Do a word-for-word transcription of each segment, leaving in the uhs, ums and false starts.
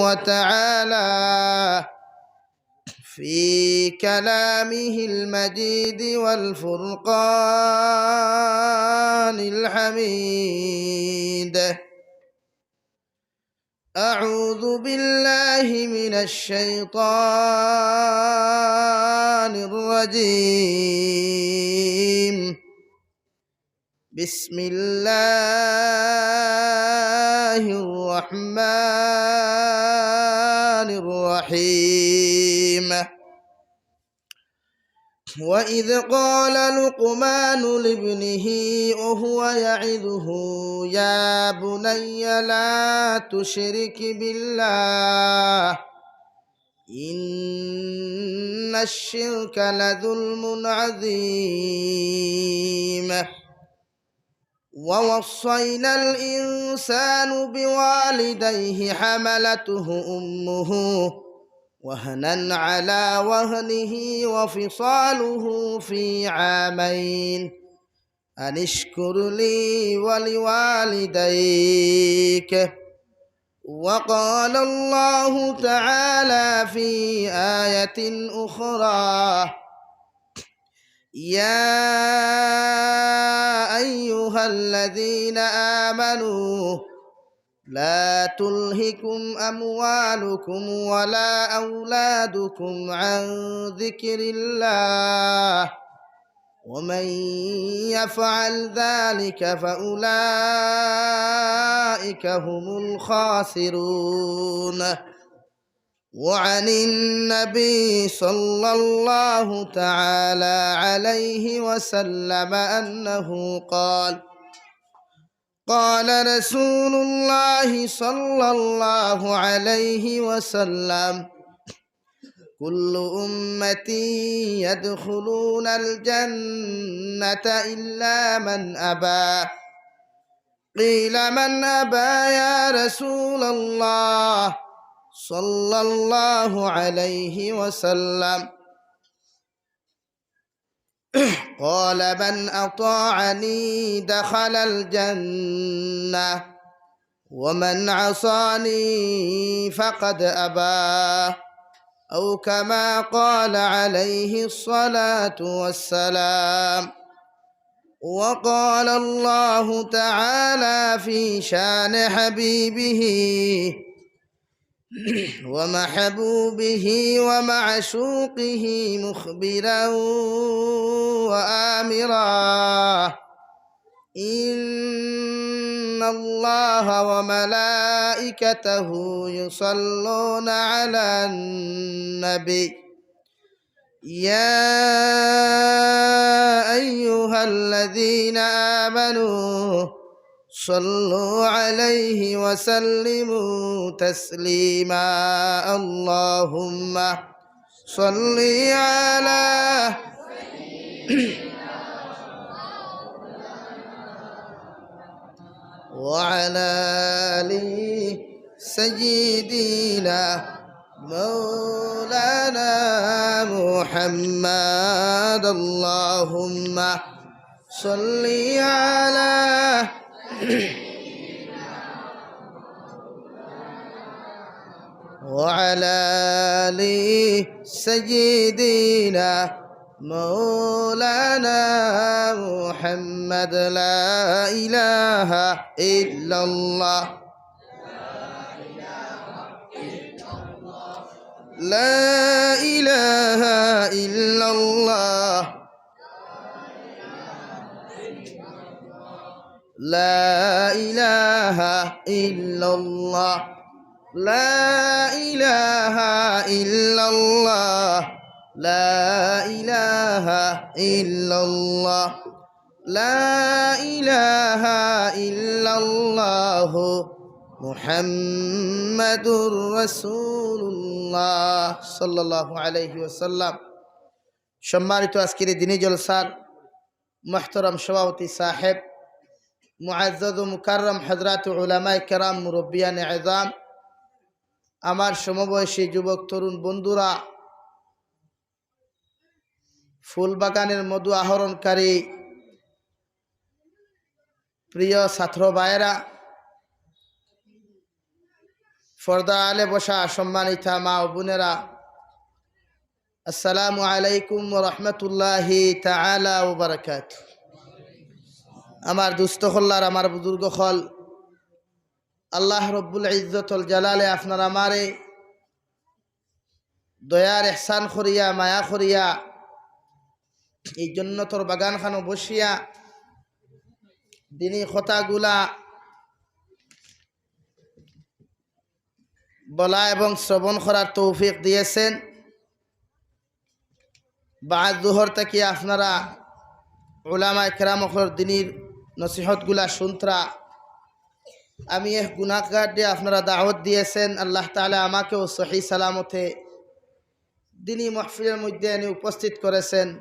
وتعالى في كلامه المجيد والفرقان الحميد. أعوذ بالله من الشيطان الرجيم. بسم الله الرحمن الرحيم. وإذ قال لقمان لابنه وهو يعظه يا بني لا تشرك بالله إن الشرك لظلم عظيم. ووصينا الإنسان بوالديه حملته أمه وهنا على وهنه وفصاله في عامين أن اشكر لي ولوالديك. وقال الله تعالى في آية أخرى يا أيها الذين آمنوا لا تلهكم أموالكم ولا أولادكم عن ذكر الله ومن يفعل ذلك فأولئك هم الخاسرون. وعن النبي صلى الله تعالى عليه وسلم أنه قال قال رسول الله صلى الله عليه وسلم كل أمتي يدخلون الجنة إلا من أبى. قيل من أبى يا رسول الله صلى الله عليه وسلم؟ قال من أطاعني دخل الجنة ومن عصاني فقد أبى. أو كما قال عليه الصلاة والسلام. وقال الله تعالى في شان حبيبه ومحبوبه ومعشوقه مخبرا وآمرا إن الله وملائكته يصلون على النبي يا أيها الذين آمنوا صلوا عليه وسلموا تسليما. اللهم صل على وعلى آل سيدنا مولانا محمد. اللهم صل على وعلى آل سيدنا مولانا محمد. لا إله إلا الله. لا إله إلا الله. لا إله إلا الله. لا إله إلا الله. لا إله إلا الله. لا إله إلا الله محمد رسول الله صلى الله عليه وسلم. সম্মানিত আজকের এই দিনী জলসার মুহতারাম সভাপতি সাহেব, মুআজ্জাজ ও মুকাররম হযরত উলামায়ে কেরাম, মুরব্বিয়ানে এজাম, আমার সমবয়সী যুবক তরুণ বন্ধুরা, ফুল বাগানের মধু আহরণকারী প্রিয় ছাত্র ভাইয়েরা, পর্দা আলে বসা সম্মানিতা মা ও বোনেরা, আসসালামু আলাইকুম ওয়া রাহমাতুল্লাহি তাআলা ওয়া বারাকাতুহু। আমার দুস্ত অকল আর আমার বুজুর্গ অকল, আল্লাহ রব্বুল ইজ্জতুল জালালে আপনার আমারে দয়ার এহসান করিয়া, মায়া করিয়া, এই জন্নতর বাগান খানো বসিয়া দিনি কথাগুলা বলা এবং শ্রবণ করার তৌফিক দিয়েছেন। বাদ জোহর থাকি আপনারা উলামায়ে কেরাম অকলর দিনির নসিহতগুলা শুনতরা। আমি এক গুনাহগার দিয়া আপনারা দাওয়াত দিয়েছেন, আল্লাহ তাআলা আমাকেও সহি সালামতে দিনি মাহফিলের মধ্যে এনে উপস্থিত করেছেন।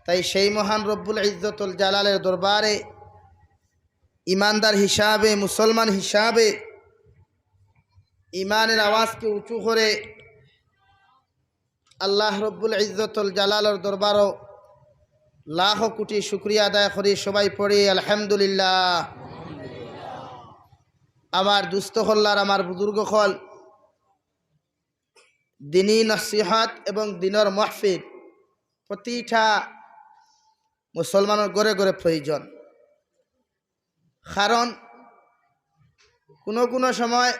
তাই সেই মহান রব্বুল ইজ্জতুল জালালের দরবারে ইমানদার হিসাবে, মুসলমান হিসাবে ইমানের আওয়াজকে উঁচু করে আল্লাহ রব্বুল ইজ্জতুল জালালর দরবারও লাখো কোটি শুকরিয়া আদায় করি। সবাই পড়ি আলহামদুলিল্লাহ। আমার দুস্ত অকল আর আমার বুজুর্গ অকল, দিনি নসিহত এবং দিনর মাহফিল প্রতিটা মুসলমানর ঘরে ঘরে প্রয়োজন। কারণ কোনো কোনো সময়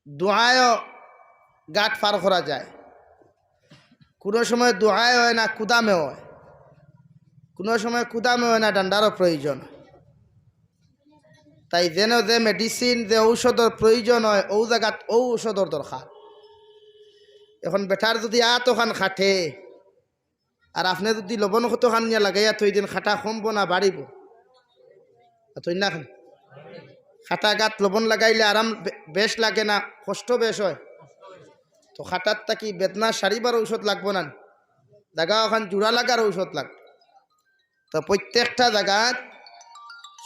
দোয়ায়ও ঘাট পার করা যায়, কোনো সময় দোয়ায় হয় না, কুদামে হয়, কোনো সময় কুদামে হয় না, ডান্ডারও প্রয়োজন। তাই যেন যে মেডিসিন, যে ঔষধর প্রয়োজন হয়, ও জাগাত ও ঔষধর দরকার। এখন বেটার যদি আত ওখান খাটে, আর আপনে যদি লবণ কতখান নিয়া লাগাইয়া থই দিন, খাটা কমবো না বাড়িবো? আর থই না খান। খাটা গাত লবণ লাগাইলে আরাম বে-, বেশ লাগে না, কষ্ট বেশ হয়। তো খাটার থাকি বেদনা সারিবার ঔষধ লাগবো না নি? জাগা ওখান জোড়া লাগার ঔষধ লাগবো। তো প্রত্যেকটা জাগাত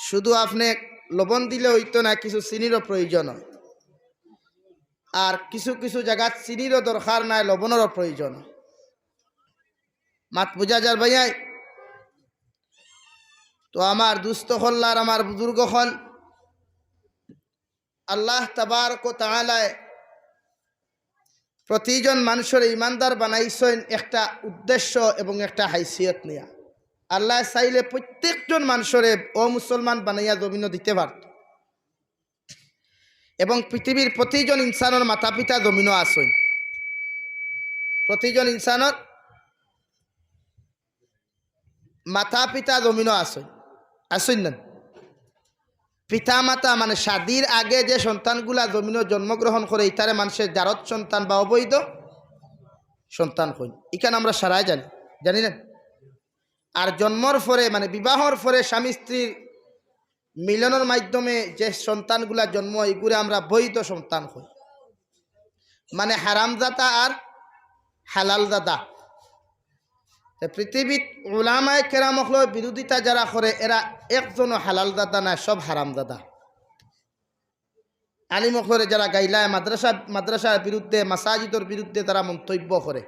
শুধু আপনে লবণ দিলে হইতো না, কিছু চিনিরও প্রয়োজন হয়। আর কিছু কিছু জাগাত চিনিরও দরকার নাই, লবণেরও প্রয়োজন হয়। মাত বুঝা যার ভাইয়াই? তো আমার দুস্ত অকল আর আমার বুজুর্গ অকল, আল্লাহ তাবারক ওয়া তাআলায় প্রতিজন মানুষরে ইমানদার বানাইছইন একটা উদ্দেশ্য এবং একটা হাইসিয়ত নিয়া। আল্লায় চাইলে প্রত্যেকজন মানুষরে অমুসলমান বানাইয়া জমিনো দিতে পারত। এবং পৃথিবীর প্রতিজন ইনসানর মাতা পিতা জমিনো আছইন, প্রতিজন ইনসানর মাতা পিতা জমিনো আছইন, আছইন না? পিতা মাতা মানে শাদির আগে যে সন্তানগুলা জমিনো জন্মগ্রহণ করে, ইতারে মানষে জারজ সন্তান বা অবৈধ সন্তান কইন। ইখান আমরা সারাই জানি, জানি না? আর জন্মর পরে মানে বিবাহর পরে স্বামী স্ত্রীর মিলনর মাধ্যমে যে সন্তানগুলা জন্ম হয়, ইগুরে আমরা বৈধ সন্তান কই, মানে হারামজাদা আর হালালজাদা। তে পৃথিবীত উলামায়ে কেরাম অকলর বিরোধিতা যারা করে, এরা একজনও হালালজাদা নায়, সব হারামজাদা। আলিম অকলরে যারা গাইলায়, মাদ্রাসা, মাদ্রাসার বিরুদ্ধে, মাসাজিদর বিরুদ্ধে যারা মন্তব্য করে,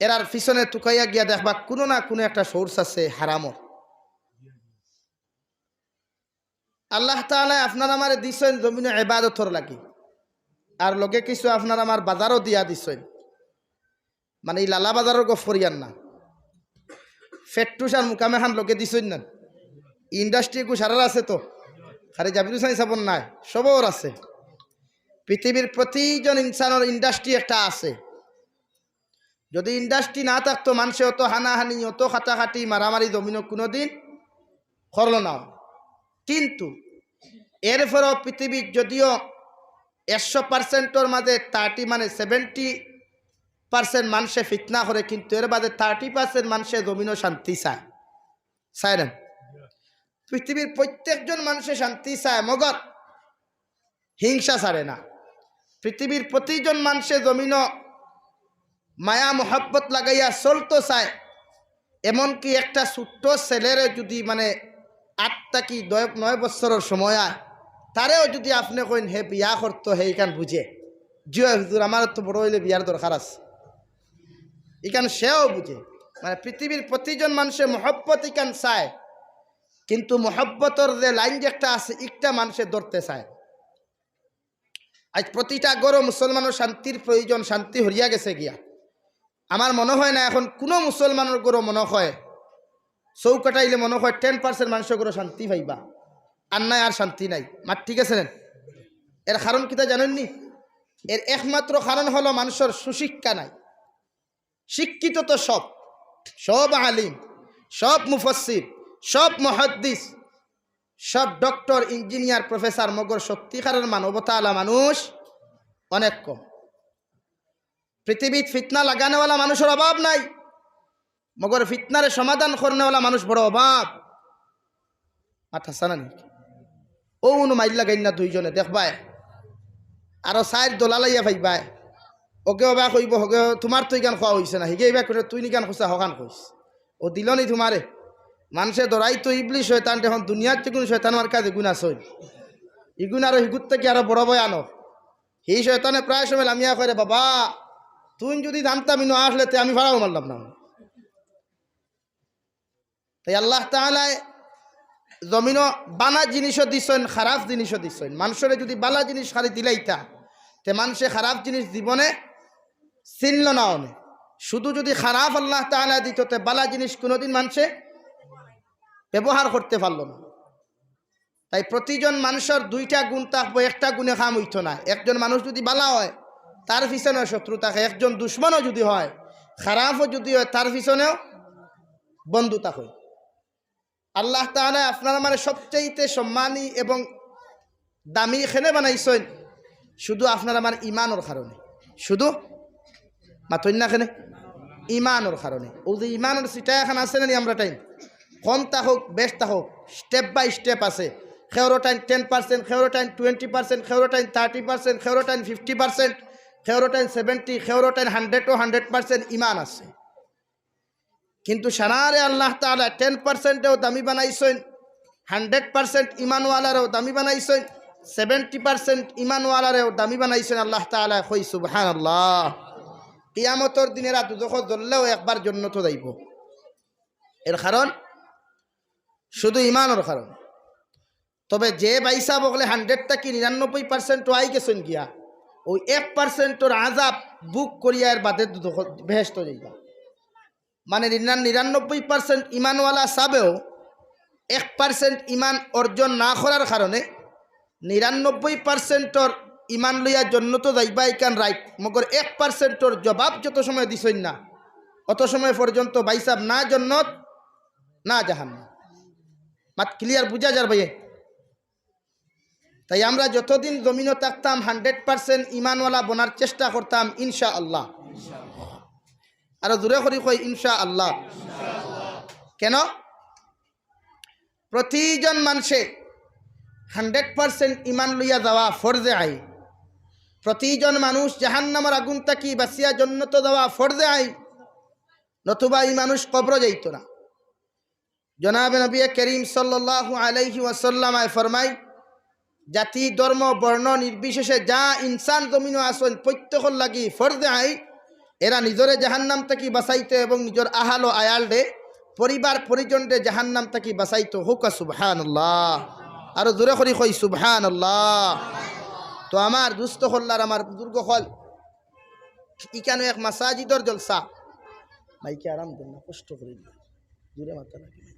এরার পিছনে তুকাইয়া গিয়া দেখবা, কুনু না কুনু একটা source আছে হারামর। আল্লাহ তাআলায় আপনার আমারে দিছইন জমিনো ইবাদতর লাগি, আর লগে কিছু আপনার আমার বাজারও দিয়া দিছইন। মানে, ই লালা বাজারর গফ করিয়ার না, ফেট্টুস আর মুকামে খান লগে দিছইন না। Industry গু সারার আছে তো, খালি জাবির হুসাইন সাবর নায়, সবর আছে। পৃথিবীর প্রতিজন ইনসানর industry একটা আছে। যদি industry না থাকতো, মানষে অত হানাহানি, অত কাটাকাটি, মারামারি জমিনো কুনুদিন করলো না। কিন্তু এরপরও পৃথিবীর যদিও একশো percentর মাঝে thirty, মানে seventy percent মানষে ফিতনা করে, কিন্তু এর বাদে thirty percent মানষে জমিনো শান্তি চায়, চায় না? পৃথিবীর প্রত্যেকজন মানষে শান্তি চায়, মগর হিংসা ছাড়ে না। পৃথিবীর প্রতিজন মানষে জমিনো মায়া মহব্বত লাগাইয়া চলতো চায়। এমনকি একটা ছোট্ট ছেলেরে যদি, মানে, আট থাকি দয়-, নয় বছরর সময় আয়, তারেও যদি আপনে কইন হে বিয়া করতো, হে ইখান বুঝে, "জি অয় হুজুর, আমার তো বড় অইলে বিয়ার দরকার আছে", ইখান সেও বুঝে। মানে, পৃথিবীর প্রতিজন মানষে মহব্বত ইখান চায়। কিন্তু মহব্বতর যে লাইন যেটা আছে, একটা মানষে ধরতে চায়। আইজ প্রতিটা ঘরো মুসলমানর শান্তির প্রয়োজন, শান্তি হরিয়া গেছে গিয়া। আমার মনো হয় না এখন কুনু মুসলমানর ঘরো মনো হয়, চউখ কাটাইলে মনো হয় ten percent মানষর ঘরো শান্তি পাইবা, আর নায় আর শান্তি নাই। মাত ঠিক আছে না? এর কারণ কিতা জানইননি? এর একমাত্র কারণ হলো মানষর সুশিক্ষা নাই। শিক্ষিত তো সব, সব আলিম, সব মুফাসসির, সব মুহাদ্দিস, সব ডক্টর, ইঞ্জিনিয়ার, প্রফেসর, মগর সত্যিকারের মানবতা আলা মানুষ অনেক কম। পৃথিবীত ফিতনা লাগানেওয়ালা মানুষর অভাব নাই, মগর ফিতনারে সমাধান করনেওয়ালা মানুষ বড় অভাব। মাত হাছা না নি? অউ উনো মাইর লাগাইন না দুইজনে, দেখবায়। আরো চাইর দলা লাইয়া পাইবায়। অগে অবা কইবো, "হগে তুমার তো ইখান কওয়া অইছে না।" হিগে ইবা কইবো, "তুই ইখান কইছা, হখান কইছ।" অউ দিলো নি তুমারে। মানষে ধরাইতো ইবলিশ শয়তান, এখন দুনিয়াত যেগুন শয়তান মার্কা যেগুন আছইন, ইগুন আরো হিগুর থাকি আরো বড় ভয়ানক। হি শয়তানে প্রায় সময় লামিয়া কয়, "রে বাবা, তুই যুদি জানতাম ইনো আসলে তে আমি ফাড়াও মারলাম না।" তাই আল্লাহ তাআলায় জমিনো বালা জিনিসও দিছইন, খারাপ জিনিসও দিছইন। মানষরে যুদি বালা জিনিস খালি দিলাইতা, তে মানষে খারাপ জিনিস জীবনে চিনলো না অনে। শুধু যুদি খারাপ আল্লাহ তাআলায় দিতো, তে বালা জিনিস কুনুদিন মানষে ব্যবহার করতে পারলো না। তাই প্রতিজন মানষর দুইটা গুণ থাকবো, একটা গুণে কাম অইতো না। একজন মানুষ যুদি বালা হয়, তার পিছনে শত্রু থাকে, একজন দুশমনও যুদি হয়, খারাপও যুদি হয়, তার পিছনেও বন্ধু থাকে। আল্লাহ তাআলায় আপনার আমারে সবচাইতে সম্মানী এবং দামি কেনে বানাইছইন, শুধু আপনার আমার ইমানর কারণে। শুধু মাতইন না কেনে? ইমানর কারণে। অউ যে ইমানর ছিটা এখান আছে না নি আমরা টাইম, কম থাকউক, বেশ থাকউক, step by step আছে। কেউরো টাইম ten percent, কেউরো টাইম twenty percent, কেউরো টাইম thirty percent, কেউরো টাইম fifty percent, কেউরো টাইম seventy, কেউরো টাইম hundred ও hundred percent ইমান আছে। কিন্তু সারারে আল্লাহ তাআলায় ten percent এও দামি বানাইছইন, hundred percent ইমানওয়ালারেও দামি বানাইছইন, seventy percent ইমানওয়ালারেও দামি বানাইছইন আল্লাহ তাআলায়। কই সুবহানাল্লাহ। কিয়ামতর দিন এরা দুজখো জ্বললেও একবার জন্নতো যাইবো। এর কারণ শুধু ইমানর কারণ। তবে যে ভাইসাব অকলে hundred থাকি নিরানব্বই percent ও আই গেছইন গিয়া, অউ এক percent অর আযাব ভোগ করিয়া এর বাদে দুজখো, বেহেশতো যাইবা। মানে নিরা-, নিরানব্বই percent ইমানওয়ালা সাবেও এক percent ইমান অর্জন না করার কারণে নিরানব্বই percent অর ইমান লইয়া জন্নতো যাইবা ইখান right, মগর এক percent অর জবাব যত সময় দিছইন না, অত সময় পর্যন্ত ভাইসাব না জন্নত না জাহান্নাম। মাত clear বুঝা যার ভাইয়ে? তাই আমরা যতদিন জমিনো থাকতাম hundred percent ইমানওয়ালা বনার চেষ্টা করতাম ইনশাআল্লাহ। আরো জোরে করি কই ইনশাআল্লাহ। কেন? প্রতিজন মানষে hundred percent ইমান লইয়া যাওয়া ফরজে আইন। প্রতিজন মানুষ জাহান্নামর আগুন থাকি বাঁচিয়া জন্নতো যাওয়া ফরজে আইন, নতুবা ই মানুষ কবরো যাইতো না। জনাবে নবী করিম সাল্লাল্লাহু আলাইহি ওয়াসাল্লাম আয় ফরমাই, জাতি, ধর্ম, বর্ণ নির্বিশেষে যা ইনসান জমিনো আছইন, প্রত্যেকর লাগি ফরজে আইন, এরা নিজরে জাহান্নাম থাকি বাঁচাইতো এবং নিজর আহাল ও আয়ালরে, পরিবার পরিজনরে জাহান্নাম থাকি বাঁচাইতো। কউক্কা সুবহানাল্লাহ। আরো জোরে করি কই সুবহানাল্লাহ। তো আমার দুস্ত অকল আর আমার বুজুর্গ অকল, ইখানো এক মাসাজিদর জলসা। মাইকে আরাম দেন না, কষ্ট করি দিন। জোরে মাতা লাগে মাইকে।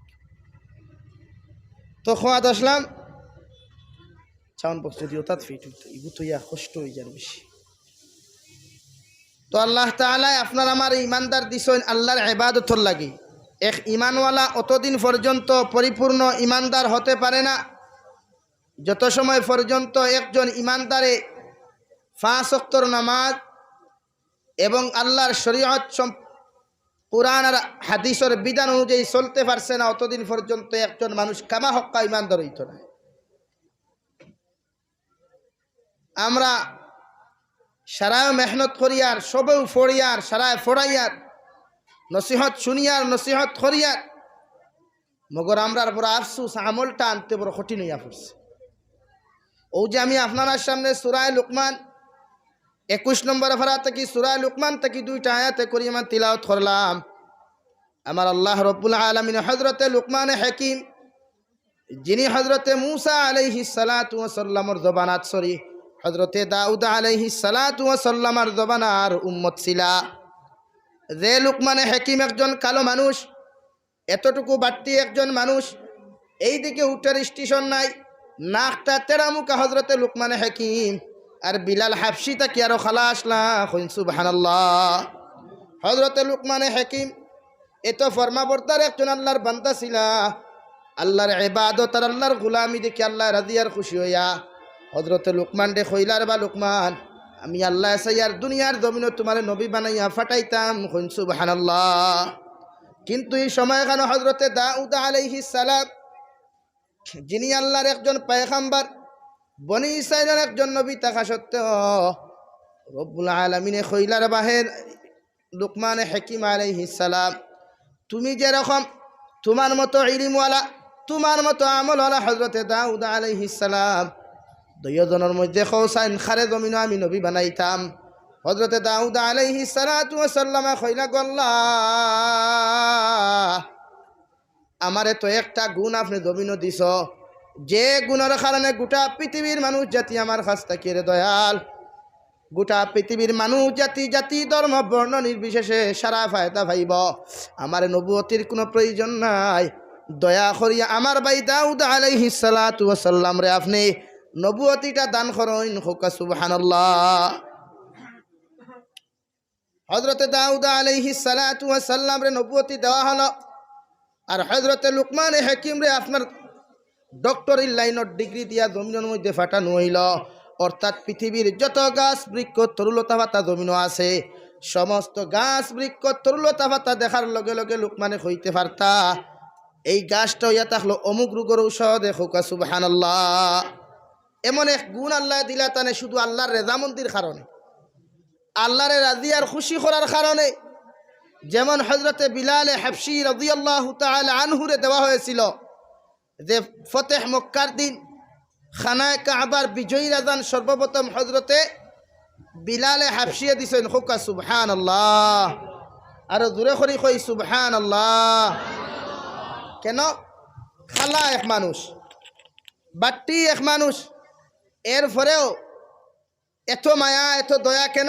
তো খোয়াত আসলাম, sound box যদি অতাত fit অইতো, ইগু তো ইয়া কষ্ট অই যার বেশি। তো আল্লাহ তাআলায় আপনার আমারে ইমানদার দিছইন আল্লাহর ইবাদতর লাগি। এক ইমানওয়ালা অতদিন পর্যন্ত পরিপূর্ণ ইমানদার হতে পারে না, যত সময় পর্যন্ত একজন ইমানদারে পাঁচ ওয়াক্তর নামাজ এবং আল্লাহর শরীয়ত সম-, কোরআন আর হাদিসর বিধান অনুযায়ী চলতে পারছে না, অতদিন পর্যন্ত একজন মানুষ কামা হক্কা ইমানদার অইতো না। আমরা সারায় মেহনত করিয়ার, সবেউ পড়িয়ার, সারায় পড়াইয়ার, নসিহত শুনিয়ার, নসিহত করিয়ার, মগর আমরার বড় আফসুস, আমলটা আনতে বড় কঠিন অইয়া পড়ছে। অউ যে আমি আপনারার সামনে সূরায়ে লুকমান, একুশ নম্বর পারা থাকি সূরায়ে লুকমান থাকি দুইটা আয়াতে করিমা তিলাওয়াত করলাম। আমার আল্লাহ রব্বুল আলামিন হযরতে লুকমানে হাকিম যিনি হজরতে মুসা আলাইহিস সালাতু ওয়াস সালামর জমানাত, সরি, হজরতে দাউদ আলাইহিস সালাতু ওয়াস সালামর জমানার উম্মত ছিলা, যে লুকমানে হাকিম একজন কালো মানুষ, এতটুকু বাট্টি একজন মানুষ, এইদিকে উটের স্টেশন নাই, নাকটা তেড়ামুখা হজরতে লুকমানে হাকিম, আর বিলাল হাবশি থাকি আরো কালা আছলা, কইন সুবহানাল্লাহ। হজরতে লুকমানে হাকিম এত ফরমাবরদার একজন আল্লাহর বান্দা ছিলা, আল্লাহর ইবাদত আর আল্লাহর গুলামি দেখি আল্লাহ রাজি আর খুশি অইয়া হজরতে লুকমানরে কইলা, "রে বা লুকমান, আমি আল্লায় চাইয়ার দুনিয়ার জমিনো তুমারে নবী বানাইয়া ফাটাইতাম।" কইন সুবহানাল্লাহ। কিন্তু ই সময়খানো হজরতে দাউদ আলাইহিস সালাম, যিনি আল্লাহর একজন পয়গম্বর, বনি ইসরাইলর একজন নবী থাকা সত্ত্বেও রব্বুল আলামিনে কইলা, "রে বা হে লুকমানে হাকিম আলাইহিস সালাম, তুমি যেরকম তুমার মতো ইলিমওয়ালা, তুমার মতো আমলওয়ালা হজরতে দাউদ আলাইহিস সালাম, দুইও জনর মধ্যে কও চাইন কারে জমিনো আমি নবী বানাইতাম।" হজরতে দাউদ আলাইহিস সালাতু ওয়াস সালামে কইলা, "গো আল্লাহ, আমারে তো একটা গুণ আপনে জমিনো দিছ, যে গুণর কারণে গোটা পৃথিবীর মানুষ জাতি আমার কাছ থাকি, রে দয়াল, গোটা পৃথিবীর মানুষ জাতি, জাতি, ধর্ম, বর্ণ নির্বিশেষে সারা ফায়দা পাইব। আমার নবুয়তির কোনো প্রয়োজন নাই। দয়া করিয়া আমার ভাই দাউদ আলাইহিস সালাতু ওয়াস সালামরে আপনে নবুয়তিটা দান করইন।" কউক্কা সুবহানাল্লাহ। হজরতে দাউদ আলাইহিস সালাতু ওয়াস সালামরে নবুয়তি দেওয়া হলো, আর হজরতে লুকমানে হাকিমরে আপনার ডক্টরির লাইনর ডিগ্রি দিয়া জমিনর মধ্যে ফাটানো অইলো। অর্থাৎ পৃথিবীর যত গাছ, বৃক্ষ, তরুলতা পাতা জমিনো আছে, সমস্ত গাছ, বৃক্ষ, তরুলতা পাতা দেখার লগে লগে লুকমানে কইতে পারতা, "এই গাছটা অইয়া থাকলো অমুক রোগর ঔষধ।" কউক্কা সুবহানাল্লাহ। এমন এক গুণ আল্লায় দিলা তানে শুধু আল্লাহর রেজামন্দির কারণে, আল্লাহরে রাজি আর খুশি করার কারণে। যেমন হজরতে বিলালে হাবশি রাদিয়াল্লাহু তাআলা আনহুরে দেওয়া হয়েছিল, যে ফতেহ মক্কার দিন খানায়ে কাবার বিজয়ীর আজান সর্বপ্রথম হজরতে বিলালে হাবশিয়ে দিছইন। কউক্কা সুবহানাল্লাহ। আরো জোরে করি কই সুবহানাল্লাহ। কেন? কালা এক মানুষ, বাট্টি এক মানুষ, এরপরেও এত মায়া, এত দয়া কেন?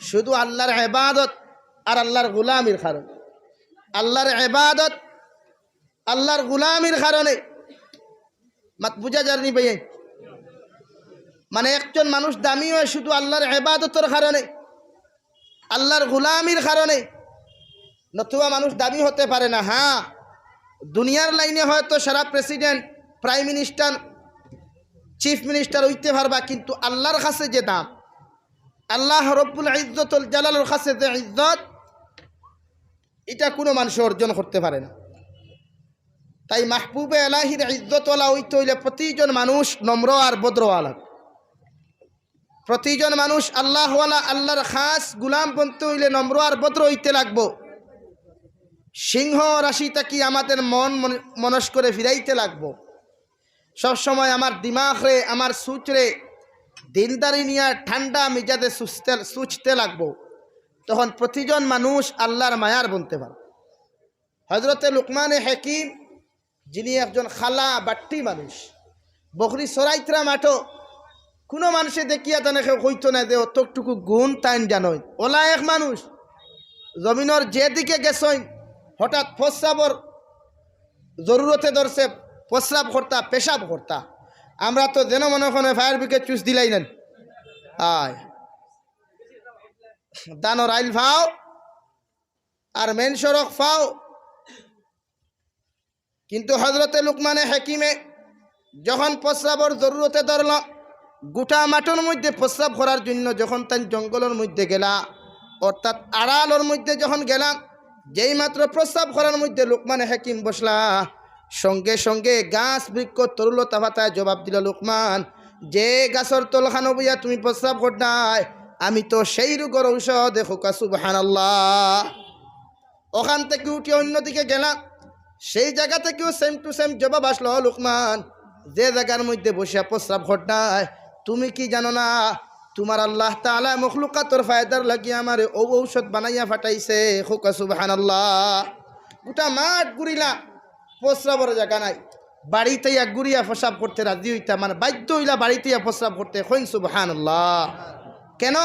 শুধু আল্লাহর ইবাদত আর আল্লাহর গুলামির কারণে। আল্লাহর ইবাদত, আল্লাহর গুলামির কারণে। মাত বুঝা যারনি ভাই? মানে, একজন মানুষ দামি হয় শুধু আল্লাহর ইবাদতর কারণে, আল্লাহর গুলামির কারণে, নতুবা মানুষ দামি হতে পারে না। হ্যাঁ, দুনিয়ার লাইনে হয়তো সারা president, prime minister, chief minister অইতে পারবা, কিন্তু আল্লাহর কাছে যে দাম, আল্লাহ রব্বুল ইজ্জতুল জালালর কাছে যে ইজ্জত, এটা কোনো মানুষ অর্জন করতে পারে না। তাই মাহবুবে এলাহির ইজ্জতওয়ালা অইতে অইলে প্রতিজন মানুষ নম্র আর ভদ্রওয়ালা। প্রতিজন মানুষ আল্লাহওয়ালা, আল্লাহর খাস গুলাম বনতে অইলে নম্র আর ভদ্র অইতে লাগবো। সিংহ রাশি থাকি আমাদের মন মন-, মনস্করে ফিরাইতে লাগবো। সব সময় আমার দিমাগরে, আমার সুচরে দিলদারি নিয়া ঠান্ডা মিজাজে সুচতে, সুচতে লাগবো। তখন প্রতিজন মানুষ আল্লাহর মায়ার বনতে পারে। হজরতে লুকমানে হাকিম, যিনি একজন কালা বাট্টি মানুষ, বকরি চরাইতরা মাঠো, কোনো মানুষে দেখিয়া তানে কেউ কইতো না যে অতটুকু গুণ তাইন জানইন। ওলা এক মানুষ জমিনর যেদিকে গেছইন, হঠাৎ প্রস্রাবর জরুরতে ধরছে, প্রস্রাব করতা, পেশাব করতা। আমরা তো যেন মনে করে ফায়ার ব্রিগেড চুষ দিলাই নেন। আয়, ধানর আইল ফাও আর মেন সড়ক ফাও। কিন্তু হজরতে লুকমানে হাকিমে যখন প্রস্রাবর জরুরতে ধরল, গোটা মাঠর মধ্যে প্রস্রাব করার জন্য যখন তাইন জঙ্গলর মধ্যে গেলা, অর্থাৎ আড়ালর মধ্যে যখন গেলা, যেই মাত্র প্রস্রাব করার মধ্যে লুকমানে হাকিম বসলা, সঙ্গে সঙ্গে গাছ বৃক্ষ তরুলতা পাতায় জবাব দিল, "লুকমান, যে গাছর তলখানো বইয়া তুমি প্রস্রাব করতায়, আমি তো সেই রোগর ঔষধ।" কউক্কা সুবহানাল্লাহ। ওখান থেকে উঠে অন্যদিকে গেলা, সেই জায়গা থেকেও সেম টু সেম জবাব আসলো, "ও লুকমান, যে জায়গার মধ্যে বসিয়া প্রস্রাব করতায়, তুমি কি জানো না, তোমার আল্লাহ তাআলা মখলুকাতর ফায়দার লাগি আমারে ও ঔষধ বানাইয়া ফাটাইছে?" কউক্কা সুবহানাল্লাহ। গোটা মাঠ ঘুরিলা, প্রস্রাবর জায়গা নাই। বাড়িত আইয়া ঘুরিয়া পেশাব করতে রাজি অইতা, মানে বাধ্য অইলা বাড়িত আইয়া পেশাব করতে। কইন সুবহানাল্লাহ। কেন?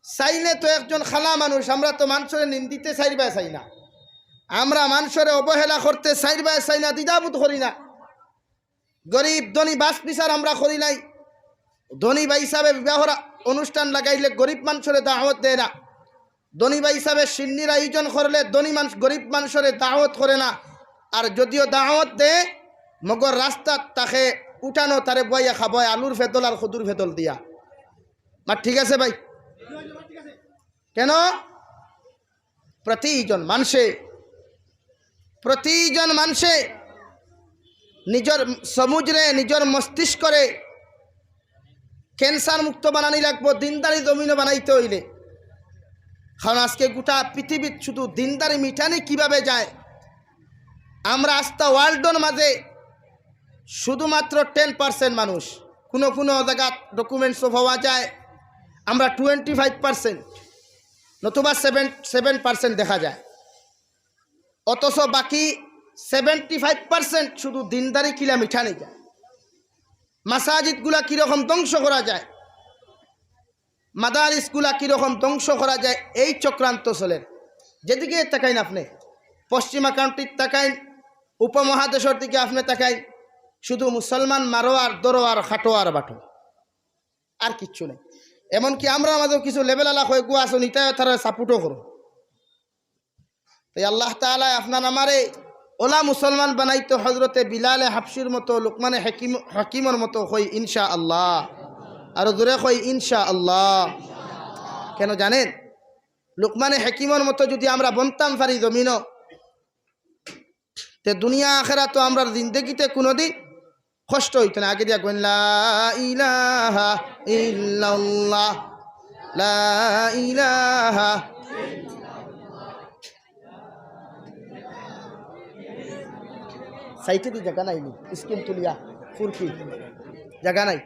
চাইলে তো একজন খালা মানুষ, আমরা তো মানষরে নিন্দিতে চাইরবায় চাই না, আমরা মানষরে অবহেলা করতে চাইরবায় চাই না, দ্বিধাবোধ করি না। গরিব ধনী বাছ বিচার আমরা করি নাই। ধনী ভাই হিসাবে বিবাহর অনুষ্ঠান লাগাইলে গরিব মানষরে দাওয়াত দেয় না। ধনী ভাই হিসাবে শিন্নির আয়োজন করলে ধনী মানুষ, গরিব মানষরে দাওয়াত করে না। আর যদিও দাওয়াত দেয়, মগর রাস্তাত তাকে উঠানো, তারে বওয়াইয়া খাবায় আলুর ফেদল আর কদুর ফেদল দিয়া। মা, ঠিক আছে ভাই? কেন? প্রতিজন মানষে, প্রতিজন মানষে নিজর সমুজরে, নিজর মস্তিষ্করে ক্যান্সার মুক্ত বানানি লাগবো, দিনদারি জমিনো বানাইতে অইলে। কারণ আজকে গোটা পৃথিবীত শুধু দিনদারি মিটানি কিভাবে যায়, আমরা আস্তা ওয়ার্ল্ডর মাঝে শুধুমাত্র টেন পার্সেন্ট মানুষ, কোনো কোনো জাগাত ডকুমেন্টসও পাওয়া যায়, আমরা টোয়েন্টি ফাইভ পার্সেন্ট নতুবা সেভেন সেভেন পার্সেন্ট দেখা যায়। অথচ বাকি সেভেন্টি ফাইভ পার্সেন্ট শুধু দিনদারি কিলা মিটানি যায়, মাসাজিদগুলা কিরকম ধ্বংস করা যায়, মাদারিসগুলা কিরকম ধ্বংস করা যায়, এই চক্রান্ত চলের। যেদিকে তাকাইন আপনে, পশ্চিমা কান্ট্রিত তাকাইন, উপমহাদেশর দিকে আপনে তাকাইন, শুধু মুসলমান মারো আর ধরো আর কাটো আর বাটো, আর কিচ্ছু নাই। এমনকি আমরার মাঝেও কিছু লেবেলআলা কয়েকগু আছইন, ইতায় তারারে সাপোর্টও করো। তাই আল্লাহ তাআলায় আপনার আমারে ওলা মুসলমান বানাইতো হজরতে বিলালে হাবশির মতো, লুকমানে হাকিম, হাকিমর মতো। কই ইনশাআল্লাহ। আরো জোরে কই ইনশাআল্লাহ। কেন জানেন? লুকমানে হাকিমর মতো যদি আমরা বনতাম পারি জমিনো, তে দুনিয়া আখেরাতো আমরার জিন্দেগিতে কুনুদিন কষ্ট অইতো না। আগে দিয়া কইন, লা ইলাহা ইল্লাল্লাহ, লা ইলাহা। সাইটে দি জাগা নাই নি, স্ক্রিন তুলিয়া ফুরকি জাগা নাই।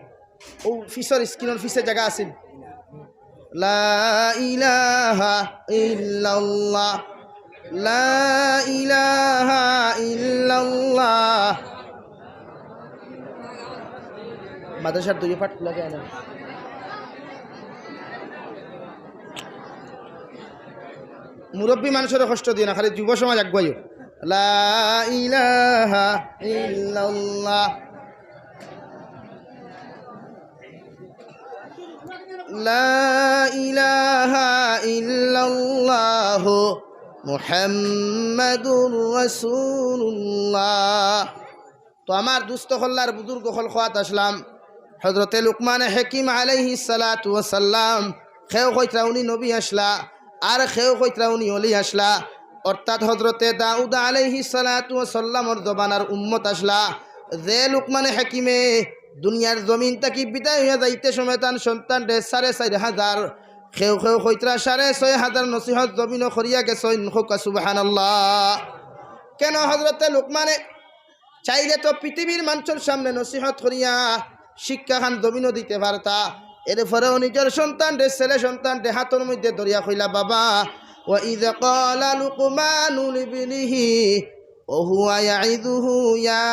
ও পিছর স্ক্রিনর পিছে জাগা আছিল। লা ইলাহা ইল্লাল্লাহ, লা ইলাহা ইল্লাল্লাহ। মাদ্রাসার দুই পাঠ খোলা যায় না। মুরব্বী মানষরে কষ্ট দিও না, খালি যুব সমাজ আগুয়াইও। লা ইলাহা ইল্লাল্লাহ। লা ইলাহা ইল্লাল্লাহু মুহাম্মাদুর রাসূলুল্লাহ। তো আমার দুস্ত অকলর বুজুর্গ অকল কওয়াত আছলাম, হজরতে লুকমানে হাকিম আলাইহিস সালাতু ওয়াস সালাম, কেউ কইতরা উনি নবী আছলা, আর কেউ কইতরা উনি অলি আছলা, অর্থাৎ হজরতে দাউদ আলাইহিস সালাতু ওয়াস সালামর জমানার উম্মত আছলা। যে লুকমানে হাকিমে দুনিয়ার জমিন থাকি বিদায় অইয়া যাইতে সময় তান সন্তানরে সাড়ে চাইর হাজার, কেউ কেউ কইতরা সাড়ে ছয় হাজার নসিহত জমিনো করিয়া গেছইন। কউক্কা সুবহানাল্লাহ। কেন হজরতে লুকমানে চাইলে তো পৃথিবীর মানষর সামনে নসিহত করিয়া শিক্ষাখান জমিনো দিতে পারতা। এরপরেও নিজর সন্তানরে, ছেলে সন্তানরে হাতর মধ্যে ধরিয়া কইলা, বাবা, وإذ قال لقمان لابنه وهو يعظه يا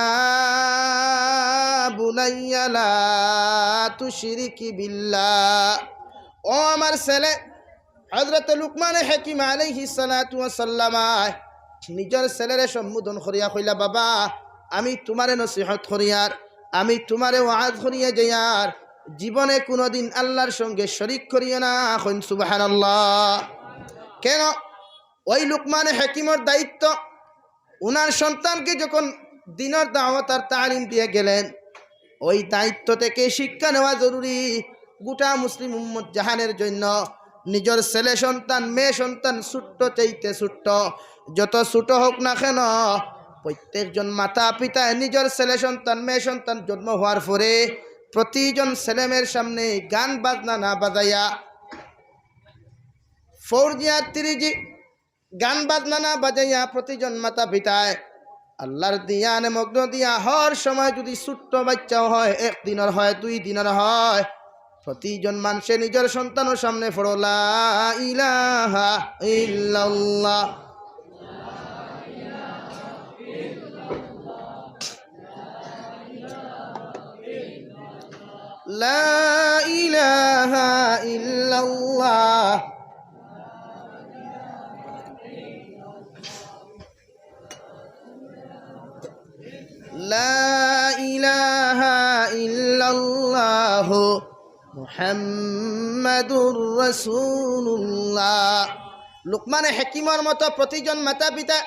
بني لا تشرك بالله। ও আমার ছেলে, হজরতে লুকমানে হাকিম আলাইহিস সালাতু ওয়াস সালাম নিজর ছেলেরে সম্বোধন করিয়া কইলা, বাবা, আমি তুমারে নসিহত করিয়ার, আমি তুমারে ওয়াজ করিয়া যাইয়ার, জীবনে কুনুদিন আল্লার সঙ্গে শরিক করিও না। কইন সুবহানাল্লাহ। কেন? ওই লুকমানে হাকিমর দায়িত্ব, উনার সন্তানকে যখন দ্বীনর দাওয়াত আর তালিম দিয়া গেলেন, ওই দায়িত্ব থেকে শিক্ষা নেওয়া জরুরি। গোটা মুসলিম উম্মত জাহানের জন্য নিজর ছেলে সন্তান, মেয়ে সন্তান, ছোট্ট চাইতে ছোট্ট, যত ছোট হউক না কেন, প্রত্যেকজন মাতা পিতায় নিজর ছেলে সন্তান, মেয়ে সন্তান জন্ম হওয়ার পরে প্রতিজন ছেলে মেয়ের সামনে গান বাজনা না বাজাইয়া, ফোর জি আর থ্রি জি গান বাজনা না বাজাইয়া প্রতিজন মাতা পিতায় আল্লার ধ্যানে মগ্ন দিয়া হর সময় যদি ছোট্ট বাইচ্চাও হয়, এক দিনর হয়, দুই দিনর হয়, প্রতিজন মানষে নিজর সন্তানর সামনে পড়ো, লা ইলাহা ইল্লাল্লাহ। لا إله إلا الله. لا إله إلا الله محمد رسول الله। লুকমানে হাকিমর মতো প্রতিজন মাতা পিতা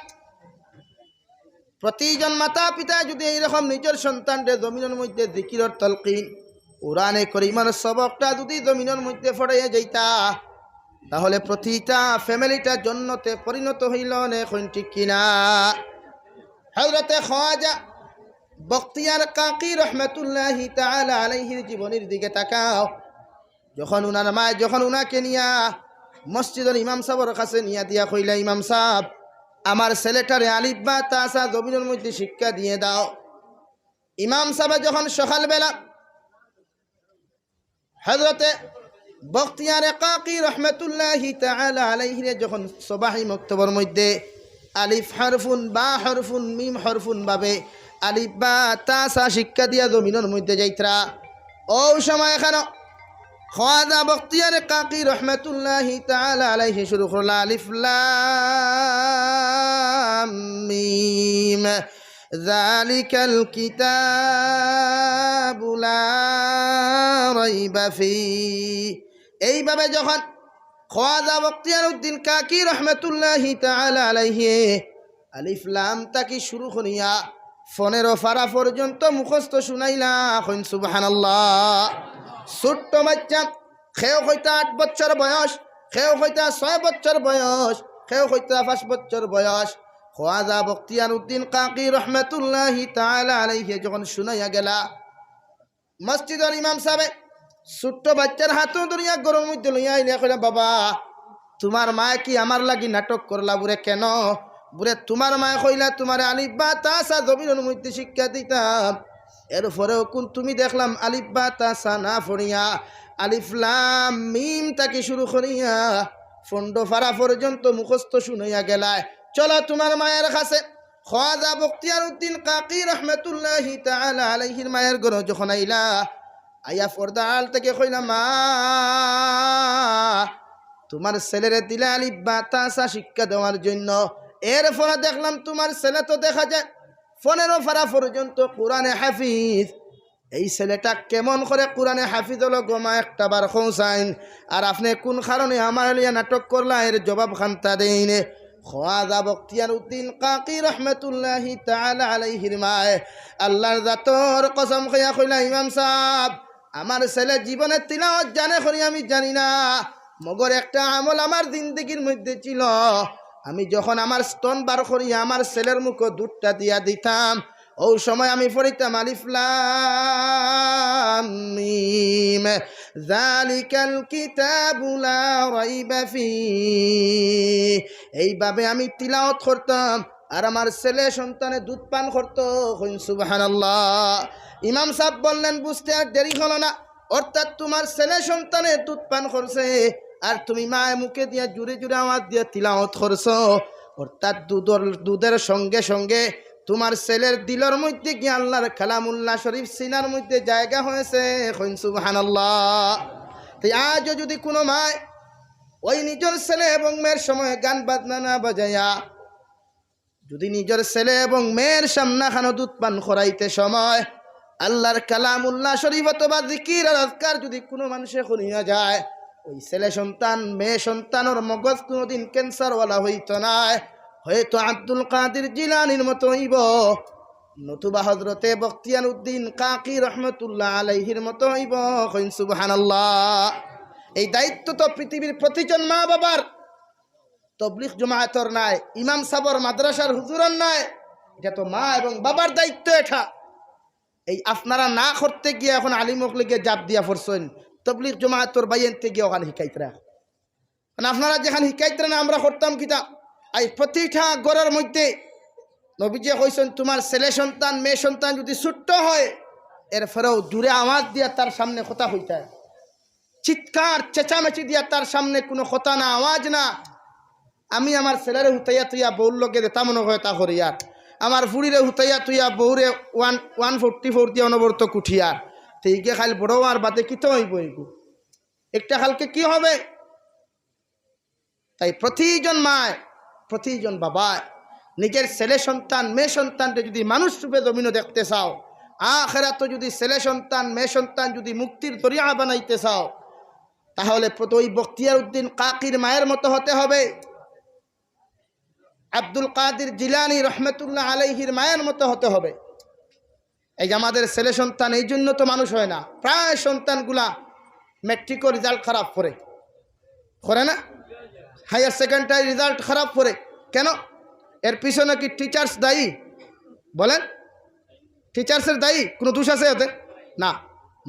প্রতিজন মাতা পিতা যদি এইরকম নিজর সন্তানরে জমিনর মধ্যে জিকিরর তলকিন, কোরআনে করিমর সবকটা যদি জমিনর মধ্যে পড়াইয়া যাইতা, তাহলে প্রতিটা ফ্যামিলিটা জন্নতে পরিণত হইল নে, কইন ঠিক কিনা? হযরতে খাজা বখতিয়ার কাকি রহমতুল্লাহি তাআলা আলাইহির জীবনীর দিকে তাকাও। যখন উনার মায়, যখন উনাকে নিয়া মসজিদর ইমাম সাবর কাছে নিয়া দিয়া কইলা, "ইমাম সাব, আমার ছেলেটারে আলিফ বা তা সা জমিনর মধ্যে শিক্ষা দিয়ে দাও।" ইমাম সাবে যখন সকালবেলা হযরতে বখতিয়ারে কাকি রহমতুল্লাহি তাআলা আলাইহিরে যখন সবাহি মক্তবর মধ্যে আলিফ হরফুন, বা হরফুন, মিম হরফুন ভাবে আলিফ বা তা সা শিক্ষা দিয়া জমিনর মধ্যে যাইত্রা, ও সময় এখানো খাজা বখতিয়ারে কাকি রহমতুল্লাহি তাআলা আলাইহি শুরু করলা, আলিফ লাম মিম, যালিকাল কিতাবু লা রাইবা ফি। এইভাবে যখন খাজা বখতিয়ার উদ্দিন কাকি রহমতুল্লাহি তাআলা আলাইহি আলিফ লাম থাকি শুরু করিয়া পনেরো পারা পর্যন্ত মুখস্থ শুনাইলা, কইন সুবহানাল্লাহ। ছোট্ট বাচ্চা, কেউ কইতা আট বছর বয়স, কেউ কইতা ছয় বছর বয়স, কেউ কইতা পাঁচ বছর বয়স। খাজা বখতিয়ার উদ্দিন কাকি রহমতুল্লাহি তাআলা আলাইহি যখন শুনাইয়া গেলা, মসজিদর ইমাম সাবে ছোট্ট বাচ্চার হাতও ধরিয়া ঘরর মধ্যে লইয়া আইলা, কইলা, "বাবা, তুমার মায় কি আমার লাগি নাটক করলা?" বুরে, "কেন?" বুরে, "তুমার মায় কইলা তুমারে আলিফ বা তা সা জমিনর মধ্যে শিক্ষা দিতাম, এরপরেও কুন তুমি দেখলাম আলিফ বা তা সা না পড়িয়া আলিফ লাম মিম থাকি শুরু করিয়া পনেরো পারা পর্যন্ত মুখস্থ শুনাইয়া গেলায়। চলো তুমার মায়ের কাছে।" খাজা বখতিয়ার উদ্দিন কাকি রহমতুল্লাহি তাআলা আলাইহির মায়ের ঘরো যখন আইলা, আইয়া পর্দা আড়াল থাকি কইলা, "মা, তুমার ছেলেরে দিলা আলিফ বা তা সা শিক্ষা দেওয়ার জন্য, এরপরে দেখলাম তুমার ছেলে তো দেখা যায় পনেরো পারা পর্যন্ত কোরআনে হাফিজ। এই ছেলেটা কেমন করে কোরআনে হাফিজ অইলো গো মা, একটা বার কও চাইন। আর আপনে কুন কারণে আমারে লইয়া নাটক করলা, এর জবাব খান্তা দেইন।" খাজা বখতিয়ার উদ্দিন কাকি রহমতুল্লাহি তাআলা আলাইহির মায় আল্লাহর জাতর কসম খাইয়া কইলা, "ইমাম সাব, আমার ছেলে জীবনে তিলাওয়াত জানে করি আমি জানি না, মগর একটা আমল আমার জিন্দেগির মধ্যে ছিল, আমি যখন আমার স্তন বার করি আমার ছেলের মুখো দুধটা দিয়া দিতাম, ও সময় আমি পড়িতাম আলিফ লাম মিম, যালিকাল কিতাবু লা রাইবা ফি।" এইভাবে আমি তিলাওয়াত করতাম, আর আমার ছেলে সন্তানে দুধ পান করতো। কইন সুবহানাল্লাহ। ইমাম সাব বললেন, "বুঝতে আর দেরি হলো না, অর্থাৎ তুমার ছেলে সন্তানে দুধ পান করছে, আর তুমি মায় মুখে দিয়া জুরে জুরে আওয়াজ দিয়া তিলাওয়াত করছো, অর্থাৎ দুধর, দুধের সঙ্গে সঙ্গে তুমার ছেলের দিলর মধ্যে গিয়া আল্লাহর কালামুল্লাহ শরীফ সিনার মধ্যে জায়গা হয়েছে।" কইন সুবহানাল্লাহ। তাই আজও যদি কুনু মায় ওই নিজর ছেলে এবং মেয়ের সময় গান বাজনা না বাজাইয়া যদি নিজর ছেলে এবং মেয়ের সামনাখানো দুধ পান করাইতে সময় আল্লাহর কালামুল্লাহ শরীফ অথবা জিকির আর আজকার যদি কুনু মানুষে করিয়া যায়, ওই ছেলে সন্তান, মেয়ে সন্তানর মগজ কুনুদিন ক্যান্সারওয়ালা হইতো নায়, হয়তো আব্দুল কাদির জিলানির মতো হইবো, নতুবা হযরতে বখতিয়ার উদ্দিন কাকি রহমতুল্লাহ আলাইহির মতো হইবো। কইন সুবহানাল্লাহ। এই দায়িত্ব তো পৃথিবীর প্রতিজন মা বাবার। তবলিগ জমাতর নায়, ইমাম সাবর, মাদ্রাসার হুজুরর নায়, ইটা তো মা এবং বাবার দায়িত্ব ইটা। এই আপনারা না করতে গিয়া এখন আলিম অকলে গিয়া জাপ দিয়া পড়ছইন, তবলিগ জমাতর ভাইয়াইন্তে গিয়া অখান হিকাইত্রা। মানে আপনারা যেখান হিকাইত্রা না, আমরা করতাম কিতা? এই প্রতিটা ঘরর মধ্যে নবীজি কইছইন, তুমার ছেলে সন্তান, মেয়ে সন্তান যদি ছোট্ট হয়, এরপরেও জুরে আওয়াজ দিয়া তার সামনে কথা কইতায়। চিৎকার চেঁচামেচি দিয়া তার সামনে কুনু কথা না, আওয়াজ না। আমি আমার ছেলেরে হুতাইয়া তুইয়া বউর লগে যেতা মনো কয় তা করিয়ার, আমার ফুড়িরে হুতাইয়া তুইয়া বউরে ওয়ান, ওয়ান ফোর্টি ফোর দিয়া অনবরত কুটিয়ার, তে ইগে খাইল বড় অওয়ার বাদে কিতা অইবো ইগু? একটা কালকে কি হবে? তাই প্রতিজন মায়, প্রতিজন বাবায় নিজের ছেলে সন্তান, মেয়ে সন্তানরে যদি মানুষ রূপে জমিনো দেখতে চাও, আখেরাতো যদি ছেলে সন্তান, মেয়ে সন্তান যদি মুক্তির জরিয়া বানাইতে চাও, তাহলে প্রত-, ওই বখতিয়ার উদ্দিন কাকির মায়ের মতো হতে হবে, আব্দুল কাদির জিলানী রহমতুল্লাহ আলাইহির মায়ের মতো হতে হবে। এই যে আমাদের ছেলে সন্তান, এই জন্য তো মানুষ হয় না। প্রায় সন্তানগুলা ম্যাট্রিকও রেজাল্ট খারাপ করে, করে না? হায়ার সেকেন্ডারি রেজাল্ট খারাপ করে কেন? এর পিছনে কি টিচার্স দায়ী? বলেন, টিচার্সের দায়ী? কোনো দোষ আছে এতে? না,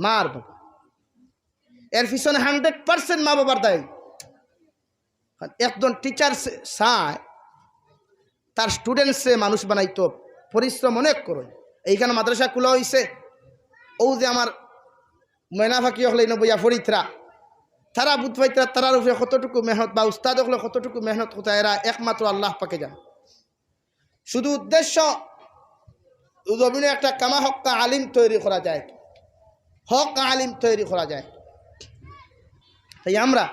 মা আর বাবা। এর পিছনে হান্ড্রেড পার্সেন্ট মা বাবার দায়ী। কারণ একজন টিচার চায় তার স্টুডেন্টসে মানুষ বানাইতো, পরিশ্রম অনেক করে। এইখানে মাদ্রাসা খোলা হইছে, ও যে আমার ময়না ফাঁকি হকলে নবইয়া ফরিত্রা, তারা বুধ ফাইত্রা, তারার উপরে কতটুকু মেহনত বা উস্তাদ হকলে কতটুকু মেহনত করতা, এরা একমাত্র আল্লাহ পাকে জানে। শুধু উদ্দেশ্য জমিনে একটা কামা হক্কা আলিম তৈরি করা যায়, হক আলিম তৈরি করা যায়। তাই আমরা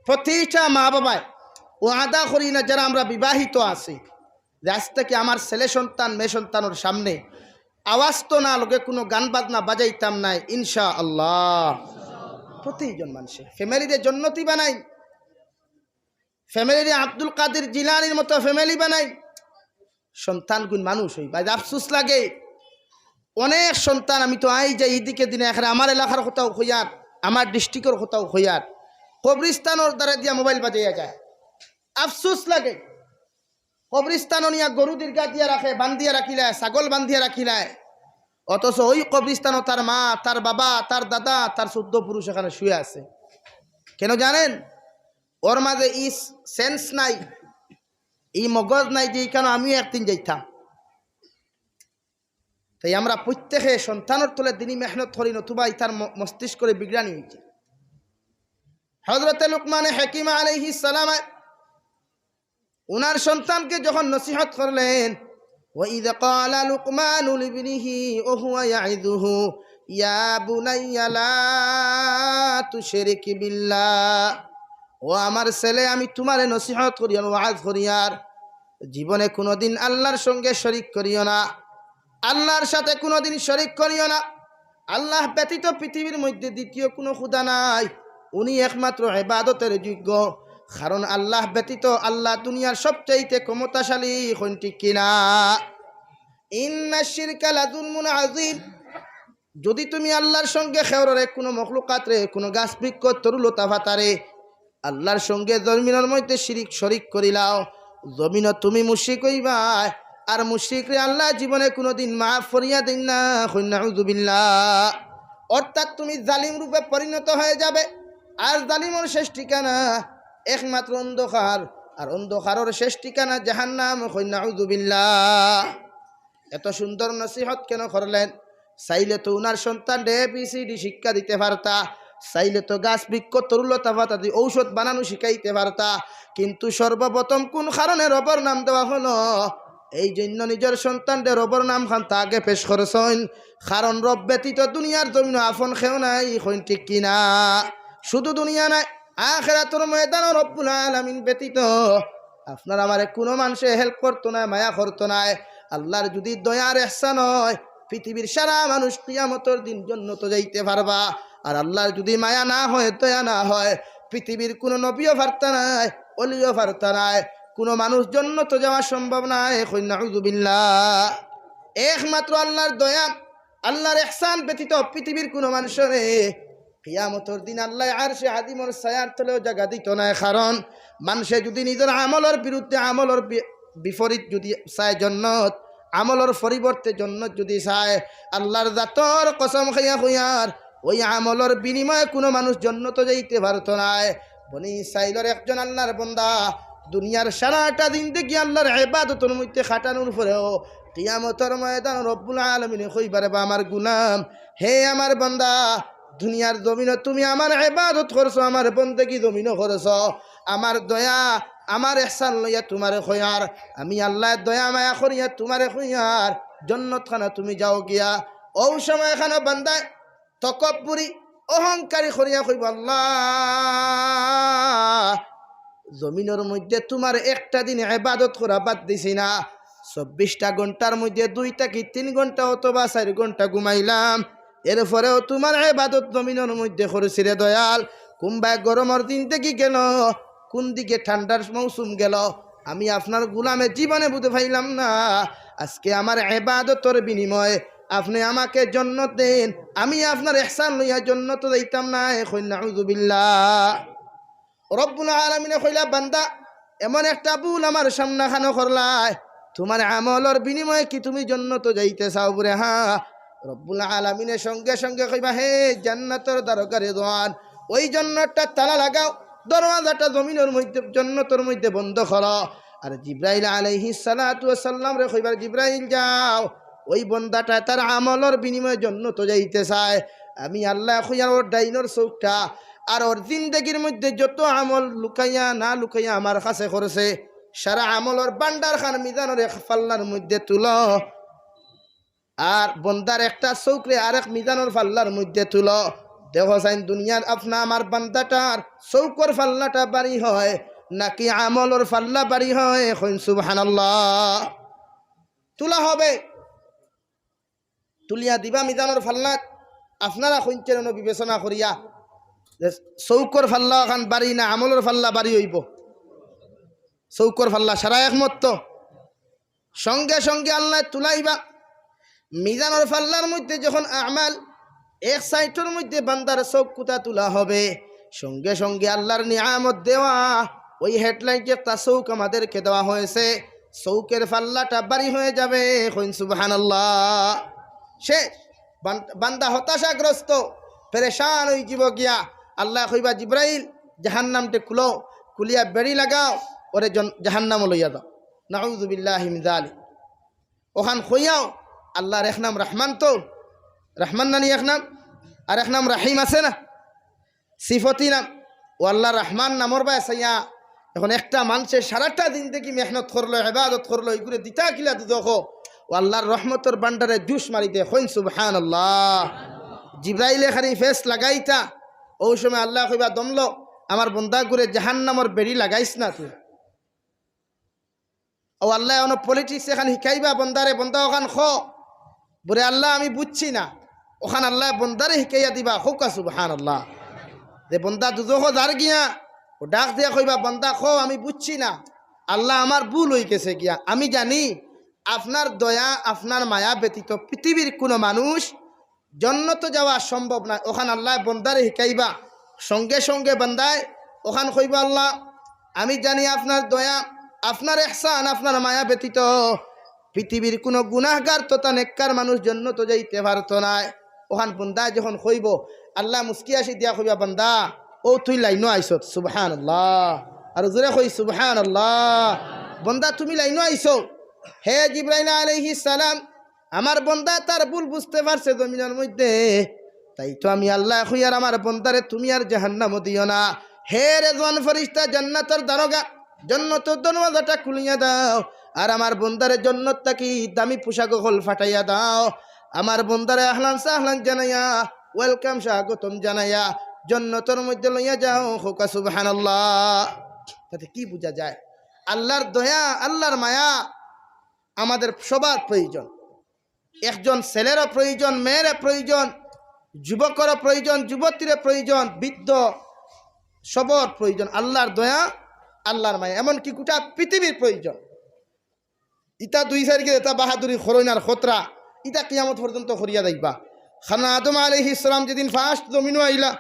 প্রতিটা মা বাবায় ওয়াদা করি না, যারা আমরা বিবাহিত আছি, যে আজ থেকে আমার ছেলে সন্তান মেয়ে সন্তানের সামনে আওয়াজ তো না, লগে কোনো গান বাজনা বাজাইতাম নাই, ইনশা আল্লাহ। প্রতিজন মানুষের ফ্যামিলিরে জন্নতি বানাই, ফ্যামিলিরে আব্দুল কাদির জিলানির মতো ফ্যামিলি বানাই। সন্তানগুন মানুষ হই, ভাই, আফসোস লাগে। অনেক সন্তান, আমি তো আই যাই এদিকে দিনে, এখানে আমার এলাকার কথাও কইয়ার, আমার ডিস্ট্রিক্টর কথাও কইয়ার, কবরিস্তানর দ্বারা দিয়া মোবাইল বাজাইয়া যায়। আফসোস লাগে। কবরিস্তানো নিয়া গরু দীর্ঘা দিয়া রাখে, বান্ধিয়া রাখিলায়, ছাগল বান্ধিয়া রাখিলায়, অথচ ওই কবরিস্তানো তার মা, তার বাবা, তার দাদা, তার চোদ্দ পুরুষ এখানে শুয়ে আছে। কেন জানেন? ওর মাঝে ই সেন্স নাই, ই মগজ নাই যে এখানে আমিও একদিন যাইতাম। তাই আমরা প্রত্যেকে সন্তানর তলে দিনই মেহনত করি, নতুবা ইতার ম-, মস্তিষ্করে বিগড়ানি হইছে। হযরতে লুকমানে হাকিম আলাইহিস সালাম উনার সন্তানকে যখন নসিহত করলেন, وإذ قال لقمان لابنه وهو يعظه يا بني لا تشرك بالله। ও আমার ছেলে, আমি তোমারে নসিহত করিয়ার, ওয়াজ করিয়ার, জীবনে কোনোদিন আল্লাহর সঙ্গে শরিক করিও না, আল্লাহর সাথে কোনোদিন শরিক করিও না। আল্লাহ ব্যতীত পৃথিবীর মধ্যে দ্বিতীয় কোনো খুদা নাই, উনি একমাত্র ইবাদতের যোগ্য। কারণ আল্লাহ ব্যতীত আল্লাহ দুনিয়ার সবচাইতে ক্ষমতাশালী, কইন ঠিক কিনা? ইন্না শিরকা লাযুলমুন আযীম। যদি তুমি আল্লাহর সঙ্গে কেউররে, কোনো মখলুকাতরে, কোনো গাছ বৃক্ষ তরুলতা পাতারে আল্লাহর সঙ্গে জমিনর মধ্যে শিরিক শরিক করিলাও, জমিনও তুমি মুশরিক হইবায়। আর মুশরিকরে আল্লাহ জীবনে কোনোদিন মাফ করিয়া দেন না, কইন নাউজুবিল্লাহ। অর্থাৎ তুমি জালিম রূপে পরিণত হয়ে যাবে। আর জালিমর শেষ ঠিকানা একমাত্র অন্ধকার, আর অন্ধকারর শেষ ঠিকানা জাহান্নাম, কইন নাউজুবিল্লাহ। এত সুন্দর নসিহত কেন করলেন? চাইলে তো উনার সন্তানরে এ বি সি ডি শিক্ষা দিতে পারতা, চাইলে তো গাছ বৃক্ষ তরুলতা পাতা দিয়ে ঔষধ বানানো শিখাইতে পারতা, কিন্তু সর্বপ্রথম কোন কারণে রবর নাম দেওয়া হলো? এই জন্য নিজের সন্তানরে রবর নাম খান তা আগে পেশ করছইন, কারণ রব ব্যতীত দুনিয়ার জমিন আপন কেউ নাই, কইন ঠিক কিনা? শুধু দুনিয়া নাই, আখেরাতর ময়দানও রব্বুল আলামিন ব্যতীত আপনার আমারে কোনো মানুষে হেল্প করতো না, মায়া করতো না। আল্লাহর যদি দয়ার এহসান হয়, পৃথিবীর সারা মানুষ কিয়ামতর দিন জন্নত যাইতে পারবা। আর আল্লাহর যদি মায়া না হয়, দয়া না হয়, পৃথিবীর কোনো নবীও পারতা নায়, অলিও পারতা নায়, কোনো মানুষ জন্নত যাওয়া সম্ভব নায়। কইন নাউজুবিল্লাহ। একমাত্র আল্লাহর দয়া, আল্লাহর এহসান ব্যতীত পৃথিবীর কোনো মানুষরে কিয়ামতর দিন আল্লাহ আরশে আজিমর ছায়ার তলেও জায়গা দিত নায়। কারণ মানুষে যদি নিজের আমলর বিরুদ্ধে, আমলর বি-, বিপরীত যদি চায় জন্নত, আমলর পরিবর্তে জন্নত যদি চায়, আল্লাহর জাতর কসম খাইয়া কইয়ার, ওই আমলর বিনিময়ে কোনো মানুষ জন্নত যাইতে পারতো নায়। বনি ইসরাইলর একজন আল্লাহর বন্দা দুনিয়ার সারাটা জিন্দেগি আল্লাহর ইবাদতর মধ্যে কাটানোর পরেও কিয়ামতর ময়দান রব্বুল আলামিনে কইবা রে বা আমার গুলাম, হে আমার বন্দা, দুনিয়ার জমিনো তুমি আমার ইবাদত করছো, আমার বন্দেগি জমিনো করছো, আমার দয়া, আমার এহসান লইয়া তোমারে কইয়ার, আমি আল্লাহ দয়া মায়া করিয়া তোমারে কইয়ার, জন্নত খানা তুমি যাও গিয়া। ও সময় খানা বান্দায় তকব্বুরি, অহংকারী করিয়া কইবো, "আল্লাহ, জমিনর মধ্যে তুমার একটা দিন ইবাদত করা বাদ দিছি না, চব্বিশটা ঘন্টার মধ্যে দুই থাকি তিন ঘন্টা অথবা চাইর ঘন্টা ঘুমাইলাম, এরপরেও তুমার ইবাদত জমিনর মধ্যে করছি রে দয়াল।" কুনবায় গরমর জিন্দেগি গেল, কুন দিকে ঠান্ডার মৌসুম গেল, আমি আপনার গুলামে জীবনে বুঝে পাইলাম না। আজকে আমার ইবাদতর বিনিময়ে আপনে আমাকে জন্নত দেইন, আমি আপনার ইহসান লইয়া জন্নত যাইতাম না। কইন নাউজুবিল্লাহ। রব্বুল আলামিনে কইলা, "বান্দা, এমন একটা ভুল আমার সামনাখানো করলায়, তুমার আমলর বিনিময়ে কি তুমি জন্নত যাইতে চাও?" বুলে, "হ্যাঁ।" রব্বুল আলামিনে সঙ্গে সঙ্গে কইবা, "হে জান্নাতর দারোগা রেদওয়ান, ওই জন্নতটা তালা লাগাও, দরওয়াজাটা জমিনর মধ্যে, জন্নতর মধ্যে বন্ধ করো।" আর জিব্রাইল আলাইহিস সালাতু ওয়াস সালামরে কইবা, "জিব্রাইল যাও, ওই বন্দাটায় তার আমলর বিনিময়ে জন্নত যাইতে চায়, আমি আল্লায় কইয়ার ওর ডাইনর চউখটা আর ওর জিন্দেগির মধ্যে যত আমল লুকাইয়া না লুকাইয়া আমার কাছে করছে, সারা আমলর ভান্ডারখান মিজানর এক পাল্লার মধ্যে তুলো।" আর বন্দার একটা চউখরে আরেক মিজানর পাল্লার মধ্যে তুলো। দেখো চাইন দুনিয়ার আপনা আমার বান্দাটার চউখর পাল্লাটা ভারি হয় নাকি আমলর পাল্লা ভারি হয়। কইন সুবহানাল্লাহ। তুলা হবে, তুলিয়া দিবা মিজানর পাল্লাত। আপনারা কইন চাইন অনো বিবেচনা করিয়া যে চউখর পাল্লা অখান ভারি না আমলর পাল্লা ভারি অইবো? চউখর পাল্লা, সারা একমত তো? সঙ্গে সঙ্গে আল্লায় তুলাইবা। মিজানর পাল্লার মধ্যে যখন আমাল এক সাইডর মধ্যে বান্দার চউখ কুতা তুলা হবে, সঙ্গে সঙ্গে আল্লার নিয়ামত দেওয়া ওই হেডলাইন যে একটা চউখ আমাদেরকে দেওয়া হয়েছে, চউখর পাল্লাটা ভারি হয়ে যাবে। কইন সুবহানাল্লাহ। শেষ। বান-, বান্দা হতাশাগ্রস্ত, পেরেশান অইযিবো গিয়া। আল্লায় কইবা, "জিব্রাইল, জাহান্নামটা খুলো, খুলিয়া বেড়ি লাগাও, ওরে জন-, জাহান্নামো লইয়া যাও।" নাউযুবিল্লাহি মিন যালিক। অখান কইয়াও, আল্লার এক নাম রহমান তো, রহমান নানি এক নাম, আর এক নাম রাহিম আছে না, সিফতি নাম। ও আল্লা, রহমান নামর বায় চাইয়া, এখন একটা মানষে সারাটা জিন্দেগি মেহনত করলো, ইবাদত করলো, ইগুরে দিতা কিলা দুজখো? ও আল্লার রহমতর ভান্ডারে জুস মারি দে, কইন সুবহানাল্লাহ। জিব্রাইলে খালি ফেস লাগাইতা, অউ সময় আল্লায় কইবা, "দমলো, আমার বন্দাগুরে জাহান্নামর বেড়ি লাগাইস না তুই।" ও আল্লায় অনো পলিটিক্স এখান হিকাইবা বন্দারে, বন্দা অখান খ। বুলে, "আল্লা, আমি বুঝছি না।" অখান আল্লায় বন্দারে হিকাইয়া দিবা, কউক্কা সুবহানাল্লাহ। যে বন্দা দুজখো যার গিয়া, ও ডাক দিয়া কইবা, "বন্দা খ, আমি বুঝছি না। আল্লা, আমার ভুল অইগেছে গিয়া। আমি জানি আপনার দয়া, আপনার মায়া ব্যতীত পৃথিবীর কুনু মানুষ জন্নতো যাওয়া সম্ভব নায়।" অখান আল্লায় বন্দারে হিকাইবা। সঙ্গে সঙ্গে বন্দায় অখান কইবা, "আল্লা, আমি জানি আপনার দয়া, আপনার এহসান, আপনার মায়া ব্যতীত পৃথিবীর কুনু গুনাহগার তথা নেককার মানুষ জন্নতো যাইতে পারতো নায়।" অখান বন্দায় যখন কইবো, আল্লায় মুস্কি হাসি দিয়া কইবা, "বন্দা, অউ তুই লাইনো আইছত।" সুবহানাল্লাহ। আর জোরে কই, "সুবহানাল্লাহ।" বন্দা, তুমি লাইনো আইছো। হে জিব্রাইল আলাইহিস সালাম, আমার বন্দা তার ভুল বুঝতে পারছে জমিনর মধ্যে, তাই তো আমি আল্লায় কইয়ার আমার বন্দারে তুমি আর জাহান্নামো দিও না। হে রেজওয়ান ফিরিস্তা, জান্নাতর দারোগা, জন্নতর দরওয়াজাটা খুলিয়া দাও, আর আমার বন্দারে জন্নত থাকি দামি পোশাক অকল ফাটাইয়া দাও, আমার বন্দারে আহলান সাহলান জানাইয়া, ওয়েলকাম স্বাগতম জানাইয়া জন্নতর মধ্যে লইয়া যাও। কউক্কা সুবহানাল্লাহ। তাতে কি বুঝা যায়? আল্লার দয়া, আল্লার মায়া আমাদের সবার প্রয়োজন। একজন ছেলেরও প্রয়োজন, মেয়েরও প্রয়োজন, যুবকেরও প্রয়োজন, যুবতীরও প্রয়োজন, বৃদ্ধ, সবার প্রয়োজন। আল্লার দয়া, আল্লার মায়া, এমনকি গোটা পৃথিবীর প্রয়োজন। ইতা দুই চাইর গিয়ে ইতা বাহাদুরি করইন আর খতরা, ইতা কিয়ামত পর্যন্ত করিয়া যাইবা। কারণ আদম আলাইহিস সালাম যেদিন ফার্স্ট জমিনো আইলা,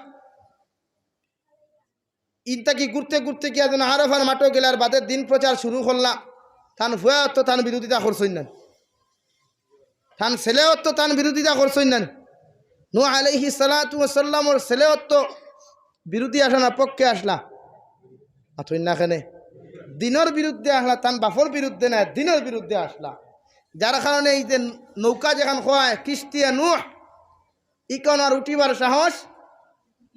ইন থাকি ঘুরতে ঘুরতে গিয়া যেন আরাফার মাঠো গেলার বাদে দিন প্রচার শুরু করলা। তান ফুয়ায় তো তান বিরোধিতা করছইন না, তান ছেলেও তো তান বিরোধিতা করছইন না। নূহ আলাইহিস সালাতু ওয়াস সালামর ছেলেও তো বিরোধী আসলা না, পক্ষে আসলা? মাতইন না কেনে? দিনর বিরুদ্ধে আসলা, তান বাপর বিরুদ্ধে না, দিনর বিরুদ্ধে আসলা। যার কারণে এই যে নৌকা যেখান কয় কিস্তিয়ে নূহ, ইখান আর উঠিবার সাহস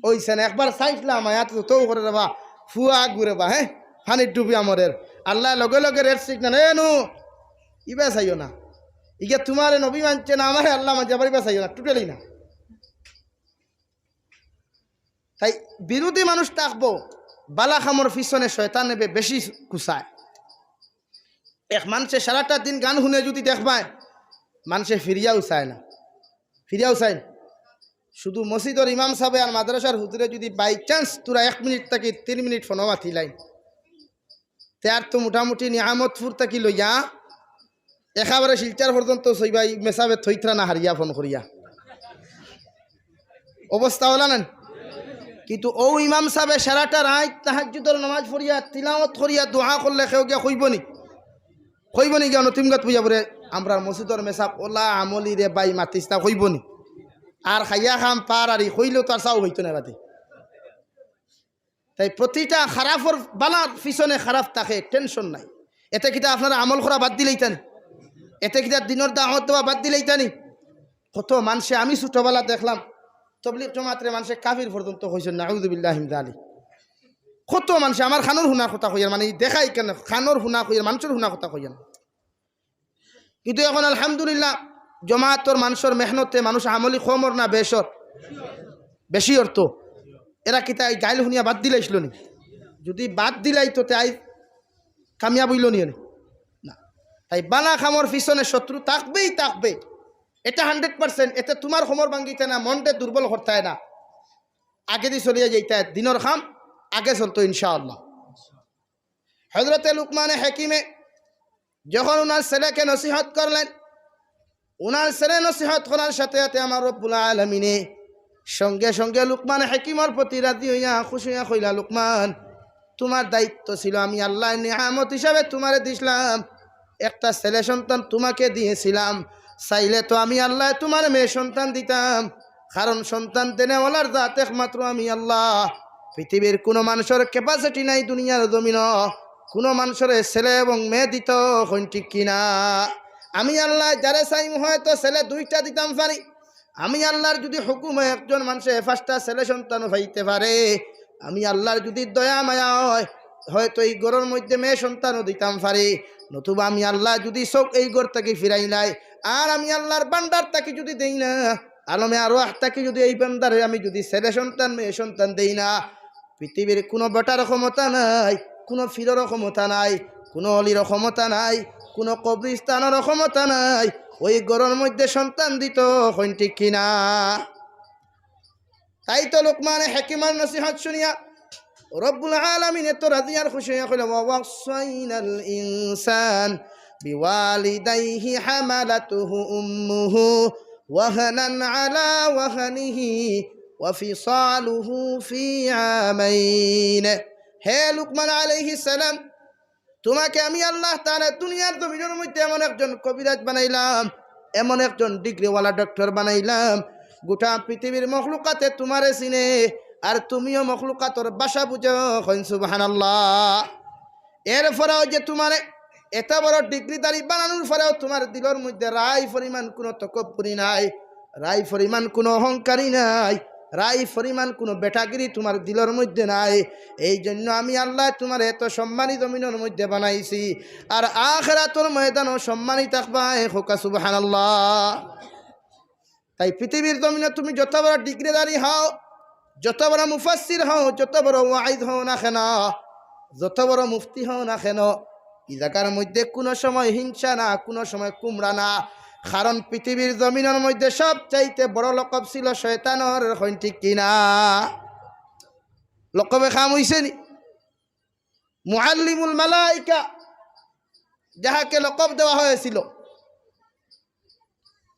অইছে না। একবার চাইছলা, মায়াত তো করে রেবা, ফুয়া ঘুরে বা, হ্যাঁ, পানির ডুবিয়া মরের। আল্লায় লগে লগে রেড সিগন্যাল, "এ নূহ, ইবা চাইও না। ইগে তুমারে নবী মানছে না, আমারে আল্লা মানছে, আবার ইবা চাইও না, টোটালি না।" তাই বিরোধী মানুষ থাকবো, বালা কামর পিছনে শয়তানে বে-, বেশি কুচায়। এক মানষে সারাটা দিন গান হুনে যুদি দেখবায়, মানষে ফিরিয়াও চায় না, ফিরিয়াও চায় না। শুধু মসজিদর ইমাম সাবে আর মাদ্রাসার হুজুরে যুদি by chance থুড়া এক মিনিট থাকি তিন মিনিট ফোনো মাতিলাইন, তে আর তো মোটামুটি নিয়ামতপুর থাকি লইয়া একেবারে শিলচর পর্যন্ত সইবাই মেসাবে থইতরা না হারিয়া ফোন করিয়া। অবস্থা অলা নানি? কিন্তু অউ ইমাম সাবে সারাটা রাইত তাহাজ্জুদর নামাজ পড়িয়া, তিলাওয়াত করিয়া, দোয়া করলে কেউ গিয়া কইবো নি? কইবো নি গিয়া নতিমগাত বইয়া পড়ে, "আমরার মসজিদর মেসাব অলা আমলি রে ভাই, মাতিস না," কইবো নি? আর খাইয়া খাম পার আরি কইলেও তো আর চাও হইতো না বাদে। তাই প্রতিটা খারাপর, বালার পিছনে খারাপ থাকে, tension নাই। এতে কিতা আপনারা আমল করা বাদ দিলাইতা নি? এতে কিতা দিনর দাওয়াত দেওয়া বাদ দিলাইতা নি? কত মানষে, আমি ছোটবেলা দেখলাম, তবলিগ জমাতরে মানষে কাফির পর্যন্ত কইছইন, নাউজুবিল্লাহি মিন যালিক। কত মানষে, আমার কানর হুনা কথা কইয়ার, মানে, দেখাই কেনে, কানর হুনা কইয়ার, মানষর হুনা কথা কইয়ার। কিন্তু এখন আলহামদুলিল্লাহ, জমাতর মানষর মেহনতে মানুষ আমলি কম অর না বেশ অর? বেশি অর তো। এরা কিতা এই গাইল হুনিয়া বাদ দিলাইছিল নি? যুদি বাদ দিলাইতো তে আইজ কামিয়াব অইলো নি এনে? না। তাই বালা কামর পিছনে শত্রু থাকবেই থাকবে, এটা hundred percent। এতে তুমার কোমর ভাঙ্গিতে না, মনরে দুর্বল করতায় না, আগেদি চলিয়া যাইতায়, দিনর কাম আগে চলতো ইনশাআল্লাহ। হযরতে লুকমানে হাকিমে যখন উনার ছেলেকে নসিহত করলেন, উনার ছেলে নসিহত করার সাথে সাথে আমার রব্বুল আলামিনে সঙ্গে সঙ্গে লুকমান হাকিমর প্রতি রাজি অইয়া, খুশি অইয়া কইলা, "লুকমান, তুমার দায়িত্ব ছিল, আমি আল্লায় নিয়ামত হিসাবে তুমারে দিছলাম, একটা ছেলে সন্তান তুমাকে দিয়েছিলাম, চাইলে তো আমি আল্লায় তুমারে মেয়ে সন্তান দিতাম, কারণ সন্তান দেনেওয়ালার জাত একমাত্র আমি আল্লাহ। পৃথিবীর কুনু মানষর capacity নাই দুনিয়ার জমিনো কুনু মানষরে ছেলে এবং মেয়ে দিতো, কইন ঠিক কিনা? আমি আল্লায় যারে চাইমু হয়তো ছেলে দুইটা দিতাম পারি। আমি আল্লার যুদি হুকুম অয় একজন মানষে পাঁচটা ছেলে সন্তানও পাইতে পারে, আমি আল্লার যুদি দয়া মায়া অয়, হয়তো ই ঘরর মধ্যে মেয়ে সন্তানও দিতাম পারি, নতুবা আমি আল্লায় যুদি চউখ এই ঘর থাকি ফিরাইলাই, আর আমি আল্লার ভান্ডার থাকি যুদি দেই না, আলমে আরওয়াহ থাকি যুদি এই বান্দারে আমি যুদি ছেলে সন্তান মেয়ে সন্তান দেই না, পৃথিবীর কুনু বেটার ক্ষমতা নাই, কুনু পীরর ক্ষমতা নাই, কুনু অলির ক্ষমতা নাই, কুনু কবরস্থানর ক্ষমতা নাই, ওই ঘরর মধ্যে সন্তান দিতো, কইন ঠিক কিনা?" তাই তো লুকমানে হাকিমর নসিহত শুনিয়া রব্বুল আলামিন এত রাজি আর খুশি অইয়া কইলা, "ওয়া ওয়াসাইনাল ইনসান বিওয়ালিদাইহি হামালাতুহু উম্মুহু ওয়াহনান আলা ওয়াহনিহি ওয়া ফিসালুহু ফি আমাইন।" হে লুকমান আলাইহিস সালাম, তুমাকে আমি আল্লাহ তাআলা দুনিয়ার জমিনর মধ্যে এমন একজন কবিরাজ বানাইলাম, এমন একজন ডিগ্রিওয়ালা ডক্টর বানাইলাম, গোটা পৃথিবীর মখলুকাতে তুমারে চিনে, আর তুমিও মখলুকাতর ভাষা বুঝো। কইন সুবহানাল্লাহ। এরপরেও যে তুমারে এত বড় ডিগ্রিধারী বানানোর পরেও তুমার দিলর মধ্যে রাই পরিমাণ কুনু তকব্বুরি নাই, রাই পরিমাণ কুনু অহংকারী নাই, রাই পরিমাণ কুনু বেটাগিরি তুমার দিলর মধ্যে নাই। এই জন্য আমি আল্লায় তুমারে এত সম্মানী জমিনর মধ্যে বানাইছি, আর আখেরাতর ময়দানও সম্মানী থাকবায়। কউক্কা সুবহানাল্লাহ। তাই পৃথিবীর জমিনো তুমি যত বড় ডিগ্রিধারী হও, যত বড় মুফাসসির হও, যত বড় ওয়াইজ হও না কেন, যত বড় মুফতি হও না কেন, ই জাগার মধ্যে কুনু সময় হিংসা না, কুনু সময় কুমড়া না। কারণ পৃথিবীর জমিনর মধ্যে সবচাইতে বড় লকব ছিল শয়তানর, কইন ঠিক কিনা? লকবে কাম অইছে নি? মুআল্লিমুল মালাইকা, যাহাকে লকব দেওয়া হয়েছিল,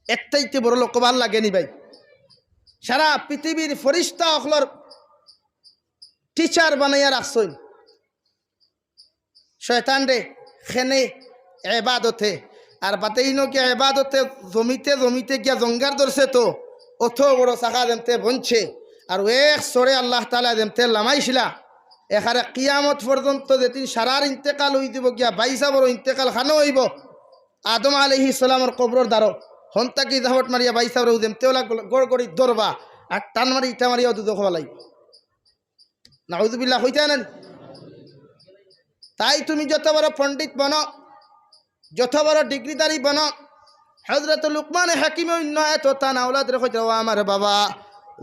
এর চাইতে বড় লকব আর লাগে নি ভাই? সারা পৃথিবীর ফিরিস্তা অকলর টিচার বানাইয়া রাখছইন শয়তানরে, কেনে? এবাদতে। আর বাদে ইনো গিয়া এবাদতে জমিতে জমিতে গিয়া জঙ্গার ধরছে তো, অত বড় চাকা যেমতে বনছে, আর এক চড়ে আল্লাহ তাআলা যেমতে লামাইছিলা, এখানে কিয়ামত পর্যন্ত যেদিন সারার ইন্তেকাল অই দিব গিয়া, ভাইসাবর ইন্তেকাল খানো অইব, আদম আলাইহিস সালামর কবরর দ্বারো, হন থাকি জাফট মারিয়া ভাইসাবরে যেমতে ওলা গড়গড়ি ধরবা, আর টান মারি ইটা মারিয়া দুজখো ফালাইব। নাউজুবিল্লাহ কইতা নানি? তাই তুমি যত বড় পণ্ডিত বনো, যত বড় ডিগ্রিধারী বনো, হযরত লুকমানে হাকিমে অইন্য এত তান আওলাদরে কইতা, "ও আমার বাবা,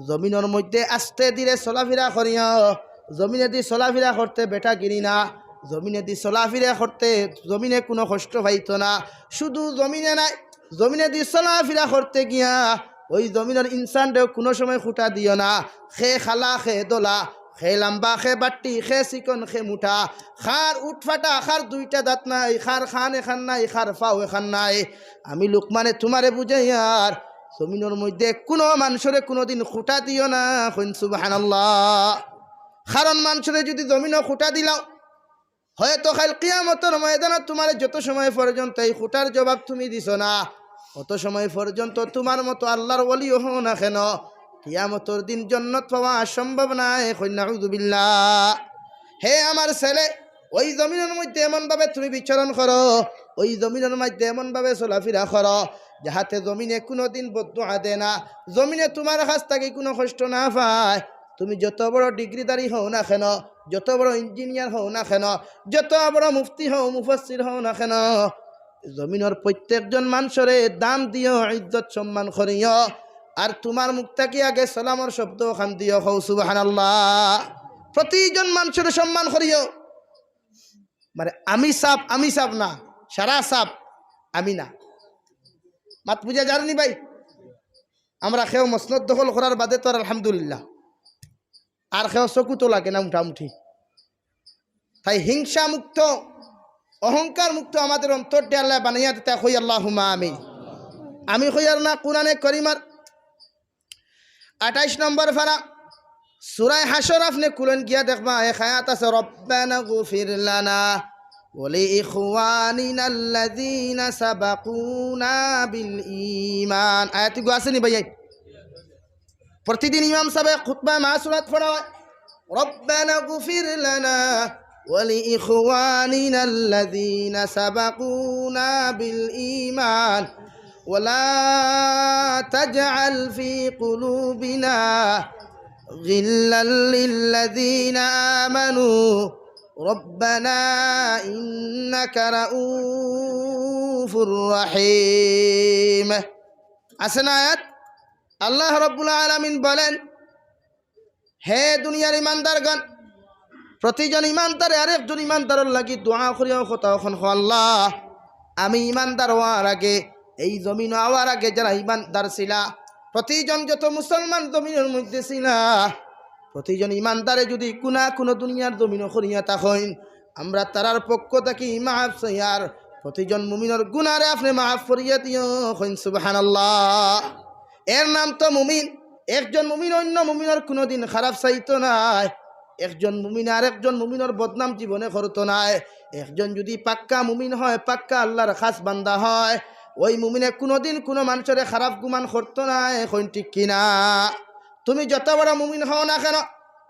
জমিনর মধ্যে আস্তে ধীরে চলাফিরা করিও। জমিনেদি চলাফিরা করতে বেটাগিরি না, জমিনেদি চলাফিরা করতে জমিনে কুনু কষ্ট পাইতো না। শুধু জমিনে নায়, জমিনেদি চলাফিরা করতে গিয়া ওই জমিনর ইনসানরেও কুনু সময় খুটা দিও না। কে কালা, কে ধলা, কে লাম্বা, কে বাট্টি, কে চিকন, কে মুটা, কার উটফাটা, কার দুইটা দাঁত নাই, কার কান এখান নাই, কার পাও এখান নাই। আমি লুকমানে তুমারে বুঝাইয়ার, জমিনর মধ্যে কুনু মানষরে কুনুদিন খুটা দিও না। কইন সুবহানাল্লাহ। কারণ মানষরে যুদি জমিনো খুটা দিলাও, হয়তো কাইল কিয়ামতর ময়দানো তুমারে যত সময় পর্যন্ত এই খুটার জবাব তুমি দিছো না, অত সময় পর্যন্ত তুমার মতো আল্লার ওলিও হও না কেন, কিয়ামতর দিন জন্নত পাওয়া সম্ভব নায়। কইন নাউজুবিল্লাহ। হে আমার ছেলে, ওই জমিনর মধ্যে এমনভাবে তুমি বিচরণ করো, ওই জমিনর মধ্যে এমনভাবে চলাফিরা করো, যাহাতে জমিনে কুনুদিন বদদোয়া দেয় না, জমিনে তুমার কাছ থাকি কুনু কষ্ট না পায়। তুমি যত বড় ডিগ্রিধারী হও না কেন, যত বড় ইঞ্জিনিয়ার হও না কেন, যত বড় মুফতি হও, মুফাসসির হও না কেন, জমিনর প্রত্যেকজন মানষরে দাম দিও, ইজ্জত সম্মান করিও। আর তুমার মুখ থাকি আগে সালামর শব্দ খান দিও, কও সুবহানাল্লাহ। প্রতিজন মানষরে সম্মান করিও। মানে আমি সাব, আমি সাব না, সারা সাব আমি না। মাত বুঝা যারনি ভাই? আমরা কেউ মসনদ দখল করার বাদে তো আর আলহামদুলিল্লাহ, আর কেউ চকুত লাগে না মোটামুটি। তাই হিংসা মুক্ত, অহংকার মুক্ত আমাদের অন্তরটা আল্লায় বানাইয়া দিতা। কই আল্লাহুম্মা আমিন। আমি কইয়ার না, কুরআনে করিমর আঠাইশ নম্বর পারা, সূরায়ে হাশর আপনে খুলইন, গিয়া দেখবা এক আয়াত আছে, "রব্বানা গফির লানা ওয়া লিইখওয়ানিনাল্লাযীনা সাবাকুনা বিল ঈমান।" আয়াতগু আছেনি ভাইয়া? প্রতিদিন ইমাম সাবে খুতবায় মাসুরাত পড়া হয়, "রব্বানা গফির লানা ওয়া লিইখওয়ানিনাল্লাযীনা সাবাকুনা বিল ঈমান ওয়া লা তাজআল ফি কুলুবিনা গিল্লাল লিল্লাযীনা আমানু রব্বানা ইন্নাকা রাউফুর রহিম।" আছে না আয়াত? আল্লাহ রাব্বুল আলামিন বলেন, হে দুনিয়ার ইমানদারগণ, প্রতিজন ইমানদারে আরেকজন ইমানদারর লাগি দোয়া করিও, কথা অখন কও, "আল্লাহ, আমি ইমানদার অওয়ার আগে, এই জমিনো আওয়ার আগে যারা ইমানদার ছিলা, প্রতিজন যত মুসলমান জমিনর মধ্যে ছিলা, প্রতিজন ইমানদারে যুদি গুনা কুনু দুনিয়ার জমিনো করিয়া থাকইন, আমরা তারার পক্ষ থাকি মাফ চাইয়ার, প্রতিজন মুমিনর গুনারে আপনে মাফ করিয়া দিও।" কইন সুবহানাল্লাহ। এর নাম তো মুমিন। একজন মুমিন অইন্য মুমিনর কুনুদিন খারাপ চাইতো নায়। একজন মুমিন আরেকজন মুমিনর বদনাম জীবনে করতো নায়। একজন যুদি পাক্কা মুমিন হয়, পাক্কা আল্লার খাস বান্দা হয়, ওই মুমিনে কুনুদিন কুনু মানষরে খারাপ গুমান করতো নায়। কইন ঠিক কি না? তুমি যত বড় মুমিন হও না কেন,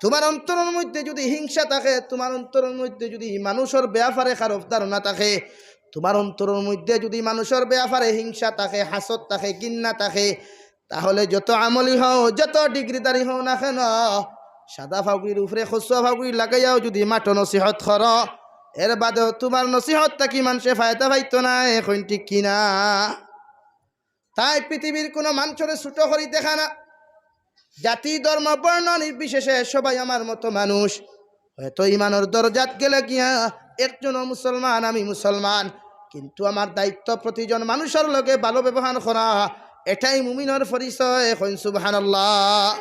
তুমার অন্তরর মধ্যে যুদি হিংসা থাকে, তুমার অন্তরর মধ্যে যুদি মানষর বেয়াপারে খারাপ ধারণা থাকে, তুমার অন্তরর মধ্যে যুদি মানষর বেয়াপারে হিংসা থাকে, হাসদ থাকে, ঘিন্না থাকে, তাহলে যত আমলি হও, যত ডিগ্রিধারী হও না কেন, সাদা ফাগুড়ির উপরে খসুয়া ফাগুড়ি লাগাইয়াও যুদি মাঠো নসিহত করো, এর বাদেও তুমার নসিহত থাকি মানষে ফায়দা পাইতো নায়। কইন ঠিক কি না? তাই পৃথিবীর কুনু মানষরে ছোট করি দেখা না। জাতি, ধর্ম, বর্ণ নির্বিশেষে সবাই আমার মতো মানুষ। হয়তো ইমানর দরজাত গেলে গিয়া একজনও মুসলমান, আমি মুসলমান, কিন্তু আমার দায়িত্ব প্রতিজন মানষর লগে ভালো ব্যবহার করা, এটাই মুমিনর পরিচয়। কইন সুবহানাল্লাহ।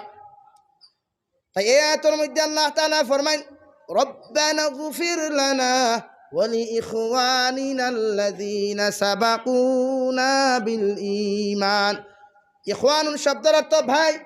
তাই এই আয়াতর মধ্যে আল্লাহ তাআলা ফরমাইন, "রব্বানা গফির লানা ওয়া লিইখওয়ানিনাল্লাযীনা সাবাকুনা বিল ঈমান।" ইখওয়ানুন শব্দর অর্থ ভাই।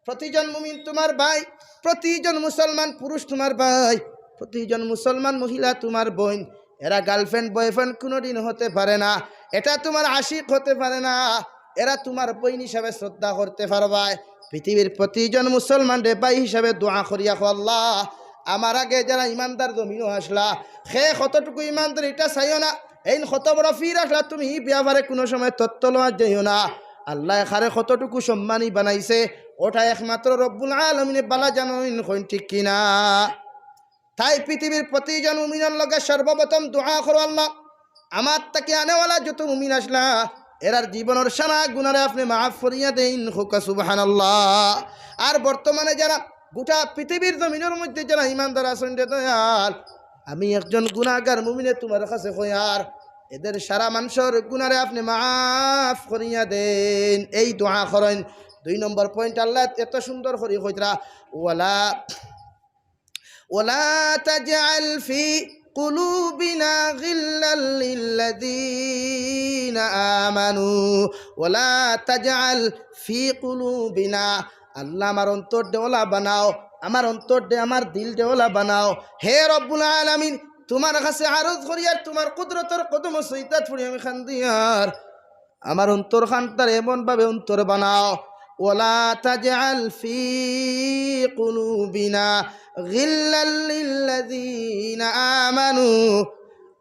প্রতিজন মুমিন তুমার ভাই, প্রতিজন মুসলমান পুরুষ তুমার ভাই, প্রতিজন মুসলমান মহিলা তুমার বইন। এরা গার্লফ্রেন্ড, বয়ফ্রেন্ড কুনুদিন হতে পারে না, এটা তুমার আশিক হতে পারে না, এরা তুমার বইন হিসাবে শ্রদ্ধা করতে পারবায়। পৃথিবীর প্রতিজন মুসলমানরে ভাই হিসাবে দোয়া করিয়া কও, "আল্লাহ, আমার আগে যারা ইমানদার জমিনো আসলা, হে কতটুকু ইমানদার ইটা চাইও না, এইন কত বড় পীর আসলা, তুমি ই বেয়াপারে কুনু সময় তত্ত্ব লওয়া যাইও না। আল্লায় কারে কতটুকু সম্মানী বানাইছে, ওটা একমাত্র রব্বুল আলামিনে ভালা জানইন।" কইন ঠিক কি না? তাই পৃথিবীর প্রতিজন মুমিনর লগে সর্বপ্রথম দোয়া করো, "আল্লাহ, আমার থাকি আনেওয়ালা যত মুমিন আসলা, এরার জীবনর সারা গুনারে আপনে মাফ করিয়া দেইন, কউক্কা সুবহানাল্লাহ। আর বর্তমানে যারা গোটা পৃথিবীর জমিনর মধ্যে যারা ইমানদার আছইন রে দয়াল, আমি একজন গুনাগার মুমিনে তুমার কাছে কইয়ার, এদের সারা মানষর গুনারে আপনে মাফ করিয়া দেইন, এই দোয়া করইন। দুই নম্বর point আল্লায় এত সুন্দর করি কইতরা, ওয়ালা ولا تجعل في قلوبنا غلا للذين آمنوا ولا تجعل في قلوبنا আল্লাহ, আমার অন্তর দেওলা বানাও, আমার অন্তর দে, আমার দিল দেওলা বানাও। হে রব্বুল আলামিন, তুমার কাছে আরজ করিয়ার, তুমার কুদরতর কদমো সইজদাত পড়ি আমি কান্দিয়ার। আমার অন্তর খানটারে এমন ভাবে অন্তর বানাও, ওয়ালা তাজআল ফি কুলুবিনা গিল্লাল লিল্লাযিনা আমানু।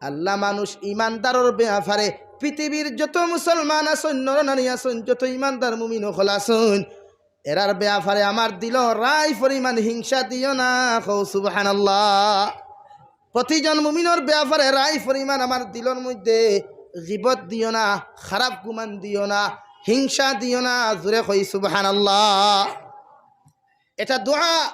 আল্লাহ, মানুষ ইমানদারর বেয়াফারে পৃথিবীর যত মুসলমান আছইন, নর নারী আছইন, যত ইমানদার মুমিন অকল আছইন, এরার বেয়াফারে আমার দিলো রাই পরিমাণ হিংসা দিও না। কও সুবহানাল্লাহ। প্রতিজন মুমিনর বেয়াফারে রাই পরিমাণ আমার দিলর মধ্যে গিবত দিও না, খারাপ গুমান দিও না, হিংসা দিও না। জোরে কই সুবহানাল্লাহ। এটা দোয়া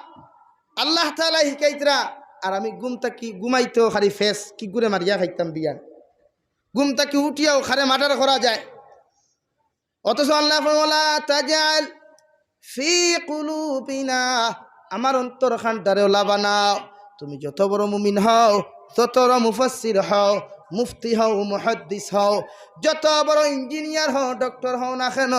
আল্লাহ তাআলা হিকাইতরা। আর আমি ঘুম থাকি ঘুমাইতেও খালি ফেস কি ঘুরে মারিয়া খাইতাম বিয়ান, ঘুম থাকি উঠিয়াও খারে মার্ডার করা যায়। অথচ আল্লাহ ফরমায়, "ওয়ালা তাজআল ফি কুলুবিনা", আমার অন্তর খানটারে ওলা বানাও। তুমি যত বড় মুমিন হও, যত বড় মুফাসসির হও, মুফতি হও, মুহাদ্দিস হও, যত বড় ইঞ্জিনিয়ার হও, ডক্টর হও না কেন,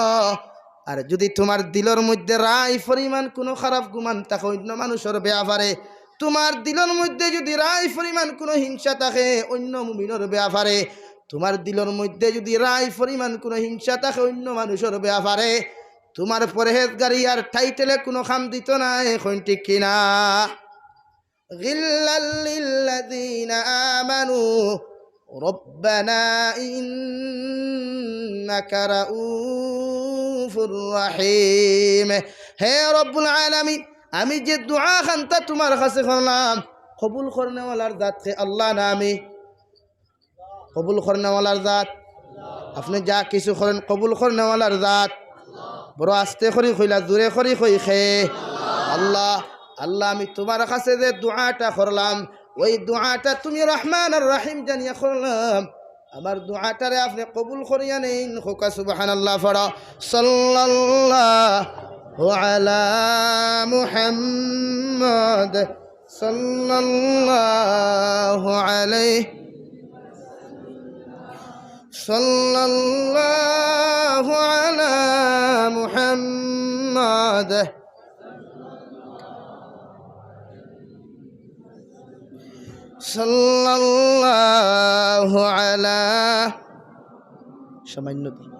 আর যদি তুমার দিলর মধ্যে রাই পরিমাণ কুনু খারাপ গুমান থাকে অইন্য মানুষর বেয়াফারে, তুমার দিলর মধ্যে যদি রাই পরিমাণ কুনু হিংসা থাকে অইন্য মুমিনর বেয়াফারে, তুমার দিলর মধ্যে যদি রাই পরিমাণ কুনু হিংসা থাকে অইন্য মানুষর বেয়াফারে, তুমার পরহেজগারি আর টাইটেলে কুনু কাম দিতো নায়। কইন ঠিক কিনা? গিল্লাল লিল্লাযিনা আমানু রব্বানা ইন্নাকা রাউফুর রাহিম। হে রব্বুল আলামিন, আমি যে দোয়া খানতা তুমার কাছে করলাম, কবুল করনেওয়ালার জাত কে? আল্লাহ না আমি? কবুল করনেওয়ালার জাত। আপনে যা কিছু করইন, কবুল করনেওয়ালার জাত। বড় আস্তে করি কইলা, জোরে করি কই কে? আল্লাহ। আল্লাহ, আমি তুমার কাছে যে দোয়াটা করলাম, ওই দোয়াটা তুমি রহমান আর রহিম জানিয়া করলাম, আমার দোয়াটারে আপনে কবুল করিয়া নেইন। কউক্কা সুবহানাল্লাহ পড়ো। সাল্লাল্লাহু আলা মুহাম্মদ। সাল্লাল্লাহু আলাইহি, সাল্লাল্লাহু আলা মুহাম্মদ, সাল্লাল্লাহু আলা, সামান্য দি।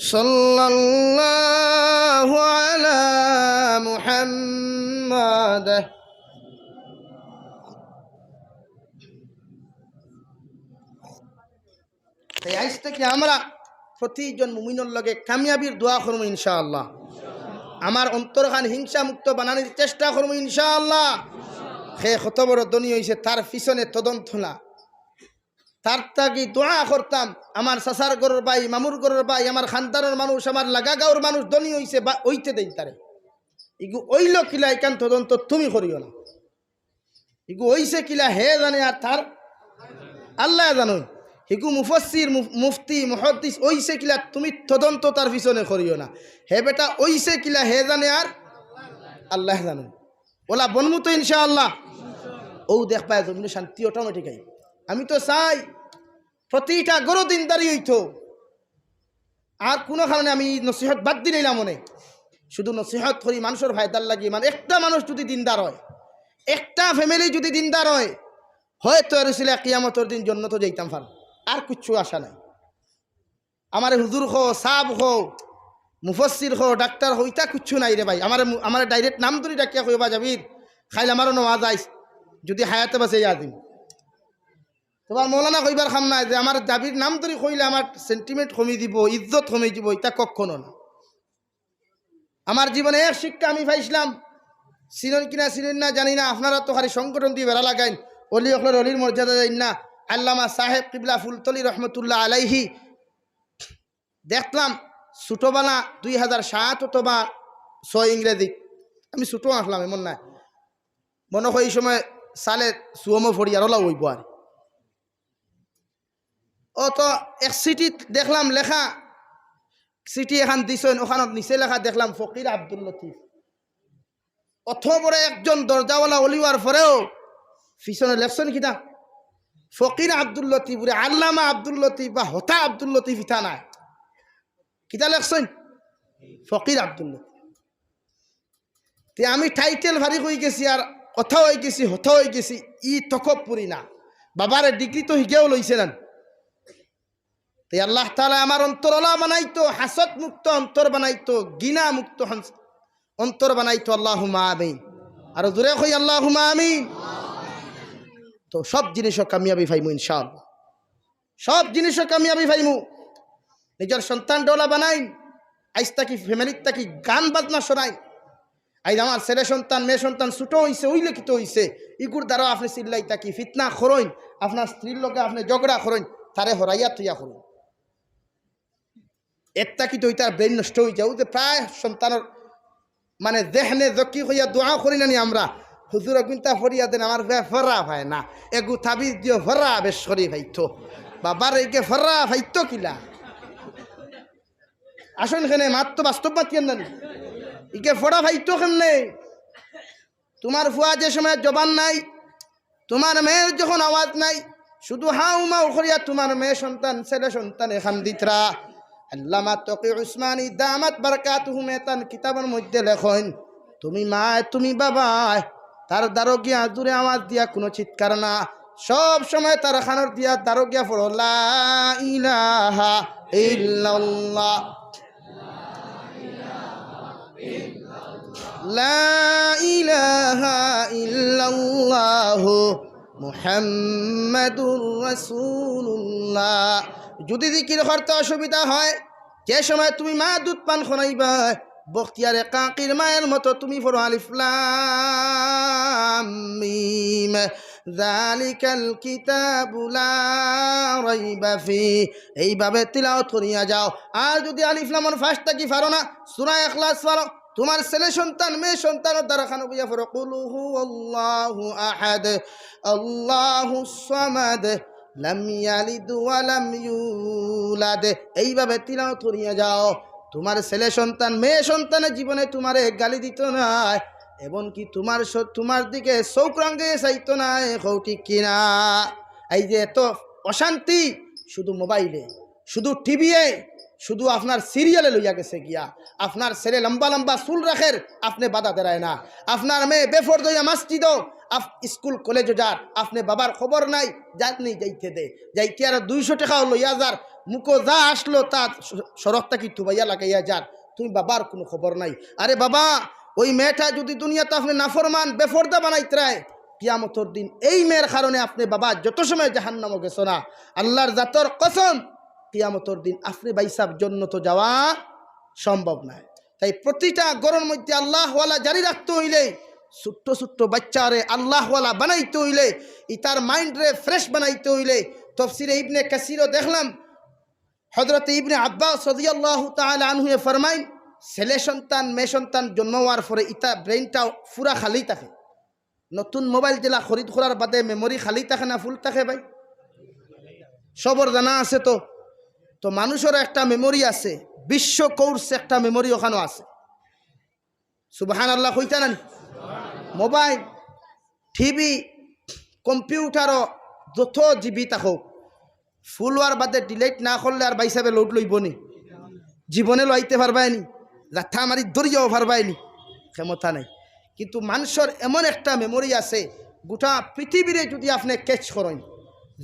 সাল্লাল্লাহু আলা মুহাম্মদ। তাই আইজ থাকি আমরা প্রতিজন মুমিনর লগে কামিয়াবির দোয়া করমু ইনশাআল্লাহ। আমার অন্তরখান হিংসা মুক্ত বানানির চেষ্টা করমু ইনশাআল্লাহ। হে কত বড় ধনী অইছে, তার পিছনে তদন্ত না। তার তাগি দোয়া করতাম, আমার চাচার ঘরর ভাই, মামুর ঘরর ভাই, আমার খানদানর মানুষ, আমার লাগা গাঁওর মানুষ ধনী অইছে বা অইতে দেইন তারে। ইগু অইলো কিলা, ইখান তদন্ত তুমি করিও না। ইগু অইছে কিলা হে জানে, আর তার আল্লায় জানইন। হিগু মুফাসসির, মুফ-, মুফতি, মুহাদ্দিস অইছে কিলা তুমি তদন্ত তার পিছনে করিও না। হে বেটা অইছে কিলা হে জানে, আর আল্লায় জানইন। ওলা বনমু তো ইনশাআল্লাহ। অউ দেখবায় জমিনো শান্তি automatic আইবো। আমি তো চাই প্রতিটা ঘরো দিনদারি অইতো। আর কুনু কারণে আমি নসিহত বাদ দিলাইলাম অনে। শুধু নসিহত করি মানষর ফায়দার লাগি। মানে একটা মানুষ যুদি দিনদার অয়, একটা family যুদি দিনদার অয়, হয়তো এর উছিলায় কিয়ামতর দিন জন্নতো যাইতাম পারমু। আর কুচ্ছু আশা নাই। আমারে হুজুর কও, সাব কও, মুফাসসির কও, ডাক্তার কও, ইতা কুচ্ছু নাই রে ভাই। আমারে মু-, আমারে direct নাম ধরি ডাকিয়া কইও, "বা জাবির, কাইল আমারও নেওয়া যাইস, যুদি হায়াতে বাঁচি ইয়া দিন।" তুমার মৌলানা কইবার কাম নাই যে আমার জাবির নাম ধরি কইলে আমার sentiment কমি যিবো, ইজ্জত কমি যিবো, ইতা কক্ষনো না। আমার জীবনে এক শিক্ষা আমি পাইছলাম, চিনইন কিনা চিনইন না জানি না, আপনারা তো খালি সংগঠন দি বেড়া লাগাইন, অলি অকলর অলির মর্যাদা দেইন না, আল্লামা সাহেব কিবলা ফুলতলি রহমতুল্লাহ আলাইহি, দেখলাম ছোটবেলা দুই হাজার সাত অথবা ছয় ইংরেজি, আমি ছোট আসলাম, এমন না, মনে হয় এই সময় সালে সুয়মও ফড়ি আর ওলা অইব আর। ও তো এক চিঠিত দেখলাম লেখা, চিঠি এখান দিছইন, ওখান নিচে লেখা দেখলাম ফকির আব্দুল লতিফ। অত বড় একজন দরজাওয়ালা অলি অওয়ার পরেও পিছনে লেখছইন কিতা? ফকির আব্দুল লতিফ, ওরে আল্লামা আব্দুল লতিফ বা হতা আব্দুল লতিফ ইতা নায়। কিতা লেখছইন? ফকির আব্দুল লতিফ। তে আমি টাইটেল ভারি অই গেছি আর কথা অই গেছি, হতা অই গেছি, ই তকব্বুরি না। বাবারে ডিগ্রি তো হিগেও লইছে না। তে আল্লাহ তাআলা আমার অন্তর ওলা বানাইতো, হাসদ মুক্ত অন্তর বানাইতো, ঘৃণা মুক্ত হন-, অন্তর বানাইতো। আল্লাহুম্মা আমিন। আরো জোরে কই আল্লাহুম্মা আমিন। তো সব জিনিসও কামিয়াবি পাইমু ইনশাআল্লাহ, সব জিনিসও কামিয়াবি পাইমু। নিজর সন্তানরে ওলা বানাইন, আইজ থাকি ফ্যামিলির থাকি গান বাজনা শোনাইন। আইজ আমার ছেলে সন্তান, মেয়ে সন্তান ছোট অইছে, অইলে কিতা অইছে, ইগুর দ্বারা আপনে চিল্লাই থাকি ফিতনা করইন, আপনার স্ত্রীর লগে আপনে ঝগড়া করইন, তারে হরাইয়া থইয়া করইন। এর থাকি তো ইতার ব্রেইন নষ্ট অই যাও, যে প্রায় সন্তানর মানে জেহনে জকি অইয়া দোয়া করি না নি আমরা, "হুজুর, অগুইনতা ফড়িয়া দেন, আমার বেফরা পায় না, এগু তাবিজ দিও, ফরা বেশ করি পাইতো।" বাবার ইগে ফরা পাইতো কিলা? আসইন কেনে, মাত তো বাস্তব মাত কেন জানি। ইগে ফরা পাইতো কেমনে? তোমার ফুয়া যে সময় জবান নাই, তোমার মেয়ের যখন আওয়াজ নাই, শুধু হাউ মাউ করিয়া তোমার মেয়ে সন্তান, ছেলে সন্তানে কান্দিতরা। আল্লামা তকি উসমানী দামাত বারাকাতুহুমে তান কিতাবর মধ্যে লেখইন, তুমি মায়, তুমি বাবায়, তার দ্বারো গিয়া জুরে আওয়াজ দিয়া কুনু চিৎকার না, সব সময় তার কানর দিয়া দ্বারো গিয়া ফড়ো, লা ইলাহা ইল্লাল্লাহ। লা ইলাহা ইল্লাল্লাহু মুহাম্মাদুর রাসূলুল্লাহ। যদি জিকির করতে অসুবিধা হয়, যে সময় তুমি মা দুধ পান করাইবা, বখতিয়ারে কাকির মায়ের মতো তুমি ফড়ো আলিফ লাম মিম, যালিকাল কিতাবু লা রাইবা ফি। এইভাবে তিলাওয়াত করিয়া যাও। আর যদি আলিফ লামর ফাঁস থাকি পারো না, সূরা ইখলাস পারো, তোমার ছেলে সন্তান, মেয়ে সন্তানর দ্বারো কানো বইয়া ফড়ো, কুল হুয়াল্লাহু আহাদ, আল্লাহুস সামাদ, লাম ইয়ালিদ ওয়া লাম ইউলাদ। এইভাবে তিলাওয়াত করিয়া যাও। তোমার ছেলে সন্তান, মেয়ে সন্তানে জীবনে তোমারে গালি দিত নায়, এমনকি তোমার স-, তোমার দিকে চউখ রাঙাইয়া চাইতো নায়। কও ঠিক কিনা? এই যে এত অশান্তি, শুধু মোবাইলে, শুধু টিভিয়ে, শুধু আপনার সিরিয়ালে লইয়া গেছে গিয়া। আপনার ছেলে লম্বা লম্বা চুল রাখের, আপনে বাধা দেরায় না। আপনার মেয়ে বেফর্দা অইয়া মসজিদো, আপ-, স্কুল কলেজো যার, আপনে বাবার খবর নাই, যার নি যাইতে দে। যাইতে আরো দুইশো টেকাও লইয়া যার, মুখো যা আসলো তা স-, সড়ক থাকি তুবাইয়া লাগাইয়া যার। তুমি বাবার কুনু খবর নাই। আরে বাবা, ওই মেয়েটা যদি দুনিয়াত আপনে নাফরমান, বেফর্দা বানাইতরায়, কিয়ামতর দিন এই মেয়ের কারণে আপনে বাবা যত সময় জাহান্নামো গেছো না, আল্লাহর জাতর কসম, কিয়ামতর দিন আপনে ভাইসাব জন্নতো যাওয়া সম্ভব নায়। তাই প্রতিটা ঘরর মধ্যে আল্লাহওয়ালা জারি রাখতে অইলে, ছোট্ট ছোট্ট বাচ্চারে আল্লাহওয়ালা বানাইতে অইলে, ইতার মাইন্ডরে ফ্রেশ বানাইতে অইলে, তফসিরে ইবনে কাসিরো দেখলাম, হযরতে ইবনে আব্বাস রাদিয়াল্লাহু তাআলা আনহুয়ে ফরমাইন, ছেলে সন্তান, মেয়ে সন্তান জন্ম অওয়ার পরে ইতা ব্রেইনটা পুরা খালি থাকে। নতুন মোবাইল যেলা খরিদ করার বাদে মেমোরি খালি থাকে না ফুল থাকে ভাই? সবর জানা আছে তো? তো মানুষর একটা মেমোরি আছে, বিশ্ব কোর্স একটা মেমোরি ওখানো আছে। সুবহানাল্লাহ কইতা না নি? মোবাইল, টিভি, কম্পিউটারো যত জিবি থাকউক, ফুল অওয়ার বাদে ডিলিট না করলে আর ভাইসাবে লোড লইবো নি? জীবনে লইতে পারবায় নি? লাথা মারি ধরিয়াও পারবায় নি? ক্ষমতা নাই। কিন্তু মানষর এমন একটা মেমোরি আছে, গোটা পৃথিবীরে যদি আপনে ক্যাচ করইন,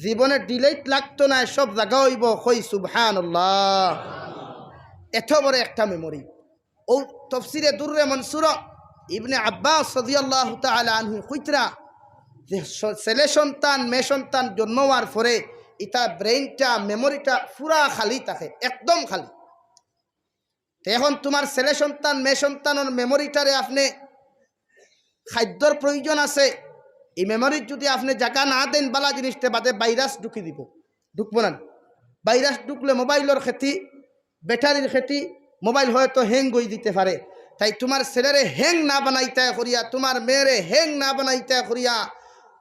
জীবনে ডিলিট লাগতো নায়, সব জাগা অইবো। কই সুবহানাল্লাহ। এত বড় একটা মেমোরি। ও তফসিরে দুররে মনসুর ইবনে আব্বাস রাদিয়াল্লাহু তাআলা আনহু কইতরা যে স-, ছেলে সন্তান, মেয়ে সন্তান জন্ম অওয়ার পরে ইতা ব্রেইনটা, মেমোরিটা পুরা খালি থাকে, একদম খালি। তে এখন তুমার ছেলে সন্তান, মেয়ে সন্তানর মেমোরিটারে আপনে খাদ্যর প্রয়োজন আছে, ই মেমোরিত যুদি আপনে জাগা না দেইন, বালা জিনিস, তে বাদে ভাইরাস ঢুকি দিবো, ঢুকবো না? ভাইরাস ঢুকলে মোবাইলর ক্ষতি, ব্যাটারির ক্ষতি, মোবাইল হয়তো হ্যাং অই দিতে পারে। তাই তুমার ছেলেরে হ্যাং না বানাইতায় করিয়া, তুমার মেয়েরে হ্যাং না বানাইতায় করিয়া,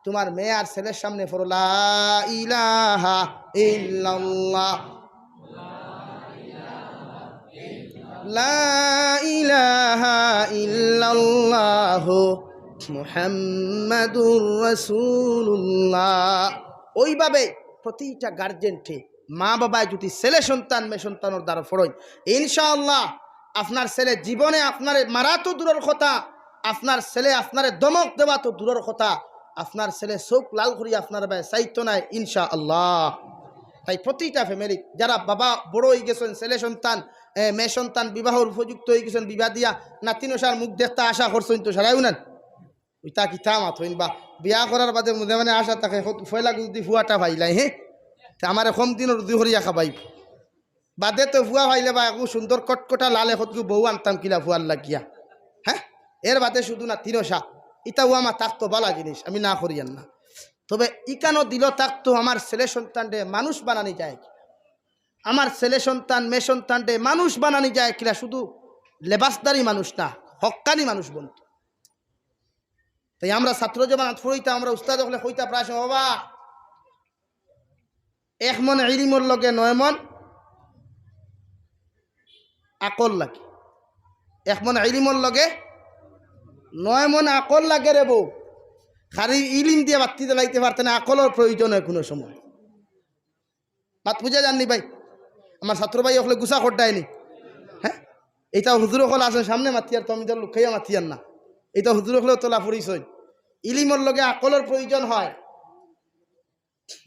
তুমার মেয়ে আর ছেলের সামনে পড়ো, লা ইলাহা ইল্লাল্লাহ, লা ইলাহা ইল্লাল্লাহ মুহাম্মাদুর রাসূলুল্লাহ। ওইভাবে প্রতিটা গার্জেন্টে, মা বাবায় যুদি ছেলে সন্তান মেয়ে সন্তানর দ্বারা পড়ইন, ইনশাআল্লাহ আপনার ছেলে জীবনে আপনারে মারা তো দূরর কথা, আপনার ছেলে আপনারে ধমক দেওয়া তো দূরর কথা, আপনার ছেলে চউখ লাল করি আপনার বায় চাইতো নায় ইনশাআল্লাহ। তাই প্রতিটা ফ্যামিলি যারা বাবা বড় অই গেছইন, ছেলে সন্তান, এ, মেয়ে সন্তান বিবাহর উপযুক্ত অই গেছইন, বিবাহ দিয়া নাতি নশার মুখ দেখতা আশা করছইন, তো সারাইও না। ওইটা কিতা মাত হইন বা, বিয়া করার বাদে মনে মনে আশা থাকে, কত পয়লা যদি ফুয়াটা পাইলাই, হে, তে আমারে কম দিনর রুজি করিয়া খাবাইব। বাদে তো ফুয়া পাইলে বা একটু সুন্দর কটকটা লাল একটু বউ আনতাম কিলা ফুয়ার লাগিয়া, হ্যাঁ? এর বাদে শুধু নাতি নশা, ইটাও আমার থাকতো বালা জিনিস, আমি না করিয়ার না। তবে ইকানো দিল থাকতো আমার ছেলে সন্তানরে মানুষ বানানি যায় কি? আমার ছেলে সন্তান মেয়ে সন্তানরে মানুষ বানানি যায় কিলা? শুধু লেবাসদারি মানুষ না, হক্কানি মানুষ বনতো। তাই আমরা ছাত্র জমানাত পড়িতাম, আমরা উস্তাদ অকলে কইতা প্রায় সময়, "বাবা, এক মন ইলিমর লগে নয় মন আকল লাগে, এক মন ইলিমর লগে নয় মন আকল লাগে রে বউ।" খালি ইলিম দিয়া বাত্তি জ্বালাইতে পারতে না, আকলর প্রয়োজন হয় কোনো সময়। মাত বুঝা যাননি ভাই? আমার ছাত্র ভাই অকলে গুছা খড্ডায়নি, হ্যাঁ? ইটা হুজুর অকল আছইন সামনে মাতিয়ার, তো আমি তো লুকাইয়া মাতিয়ার না। ইটা হুজুর অকলে তোলা পরিচয়, ইলিমর লগে আকলর প্রয়োজন হয়।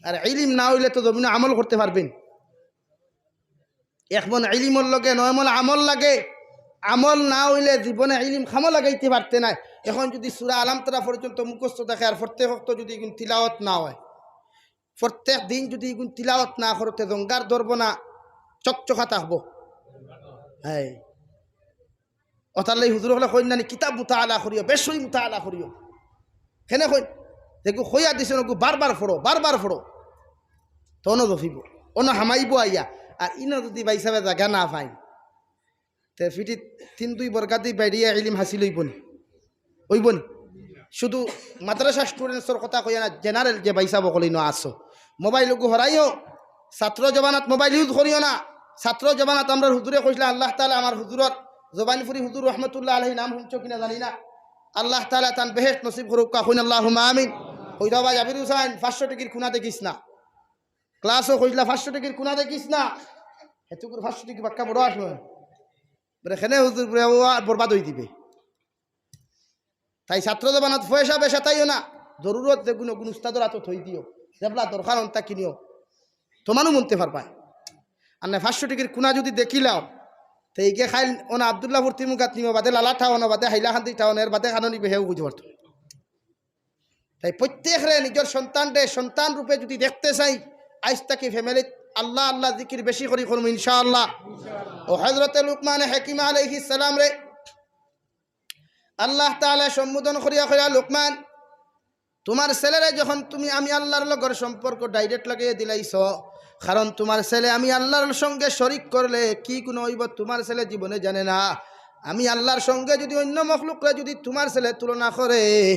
আর ইলিম না অইলে তো জমিনো আমল করতে পারবেন। এক মন ইলিমর লগে নয় মন আমল লাগে। আমল না অইলে জীবনে ইলিম কামো লাগাইতে পারতে নায়। এখন যদি সূরা আলাম তারা পর্যন্ত মুখস্থ থাকে আর প্রত্যেক ওয়াক্ত যদি ইগুন তিলাওয়াত না হয়, প্রত্যেক দিন যদি ইগুন তিলাওয়াত না করো, তে জঙ্গার ধরবো না, চকচকা থাকবো। হ্যাঁ, অতার লাগি হুজুর অকলে কইন না নি, "কিতাব মুতাআলা করিও, বেশি মুতাআলা করিও।" কেনে কইন? দেখো, কইয়া দিছইন, ওগু বারবার পড়ো, বারবার পড়ো। তো অনো জফিবো, অনো হামাইবো আইয়া। আর ইনো যদি ভাইসাবে জাগা না পাইন, তে ফিটিত তিন দুই বরকাদি বাইরিয়া ইলিম হাসিল অইবো নি? অইবো নি? শুধু মাদ্রাসা স্টুডেন্টসর কথা কইয়া না, জেনারেল যে ভাইসাব অকল ইনো আছো, মোবাইল ওগু হরাইও। ছাত্র জমানাত মোবাইল ইউজ করিও না। ছাত্র জমানাত আমরার হুজুরে কইছলা, আল্লাহ তাআলা আমার হুজুরর, জবানপুরি হুজুর রহমতুল্লাহ আলাইহি, নাম হুনছো কিনা জানি না, আল্লাহ তাআলা তান বেহেশত নসিব করুক্কা, কইন আল্লাহুম্মা আমিন। কইতা ভাই জাবির হুসাইন, পাঁচশো টেকির কুনা দেখিস না। ক্লাসও কইছলা, পাঁচশো টেকির কুনা দেখিস না। হেতুকুর পাঁচশো টেকি বাক্কা বড় আসলো। বলে, "কেনে হুজুর?" বলে, "ও আর বরবাদ অই দিবে।" তাই ছাত্র জমানাত পয়সা বেশা তাইও না, জরুরত যেগুন ওগুন উস্তাদর আতো থই দিও, যেবলা দরকার অন্তা কিনিও, তোমানও মনতে পারবায়। আর না পাঁচশো টেকির কুনা যদি দেখিলাও, তে ইগে খাইল ওনা আব্দুল্লাহপুর তিমুকাত নিমো, বাদে লালা টাউন, বাদে হাইলাকান্দি টাউন, এর বাদে কানো নিবে হেও বুঝতে পারতো। তাই প্রত্যেকরে নিজর সন্তানরে সন্তান রূপে যদি দেখতে চাই, আইজ থাকি ফ্যামিলিত আল্লাহ আল্লাহ জিকির বেশি করি করমু ইনশাআল্লাহ। ও হযরতে লুকমানে হাকিম আলাইহিস সালামরে আল্লাহ তাআলা সম্বোধন করিয়া কইরা, "লুকমান, তোমার ছেলেরে যখন তুমি আমি আল্লাহর লগর সম্পর্ক ডাইরেক্ট লাগাইয়া দিলাইছো, কারণ তোমার ছেলে আমি আল্লাহর সঙ্গে শরিক করলে কি গুণ অইবো তোমার ছেলে জীবনে জানে না। আমি আল্লাহর সঙ্গে যদি অন্য মখলুকরে যদি তোমার ছেলে তুলনা করে,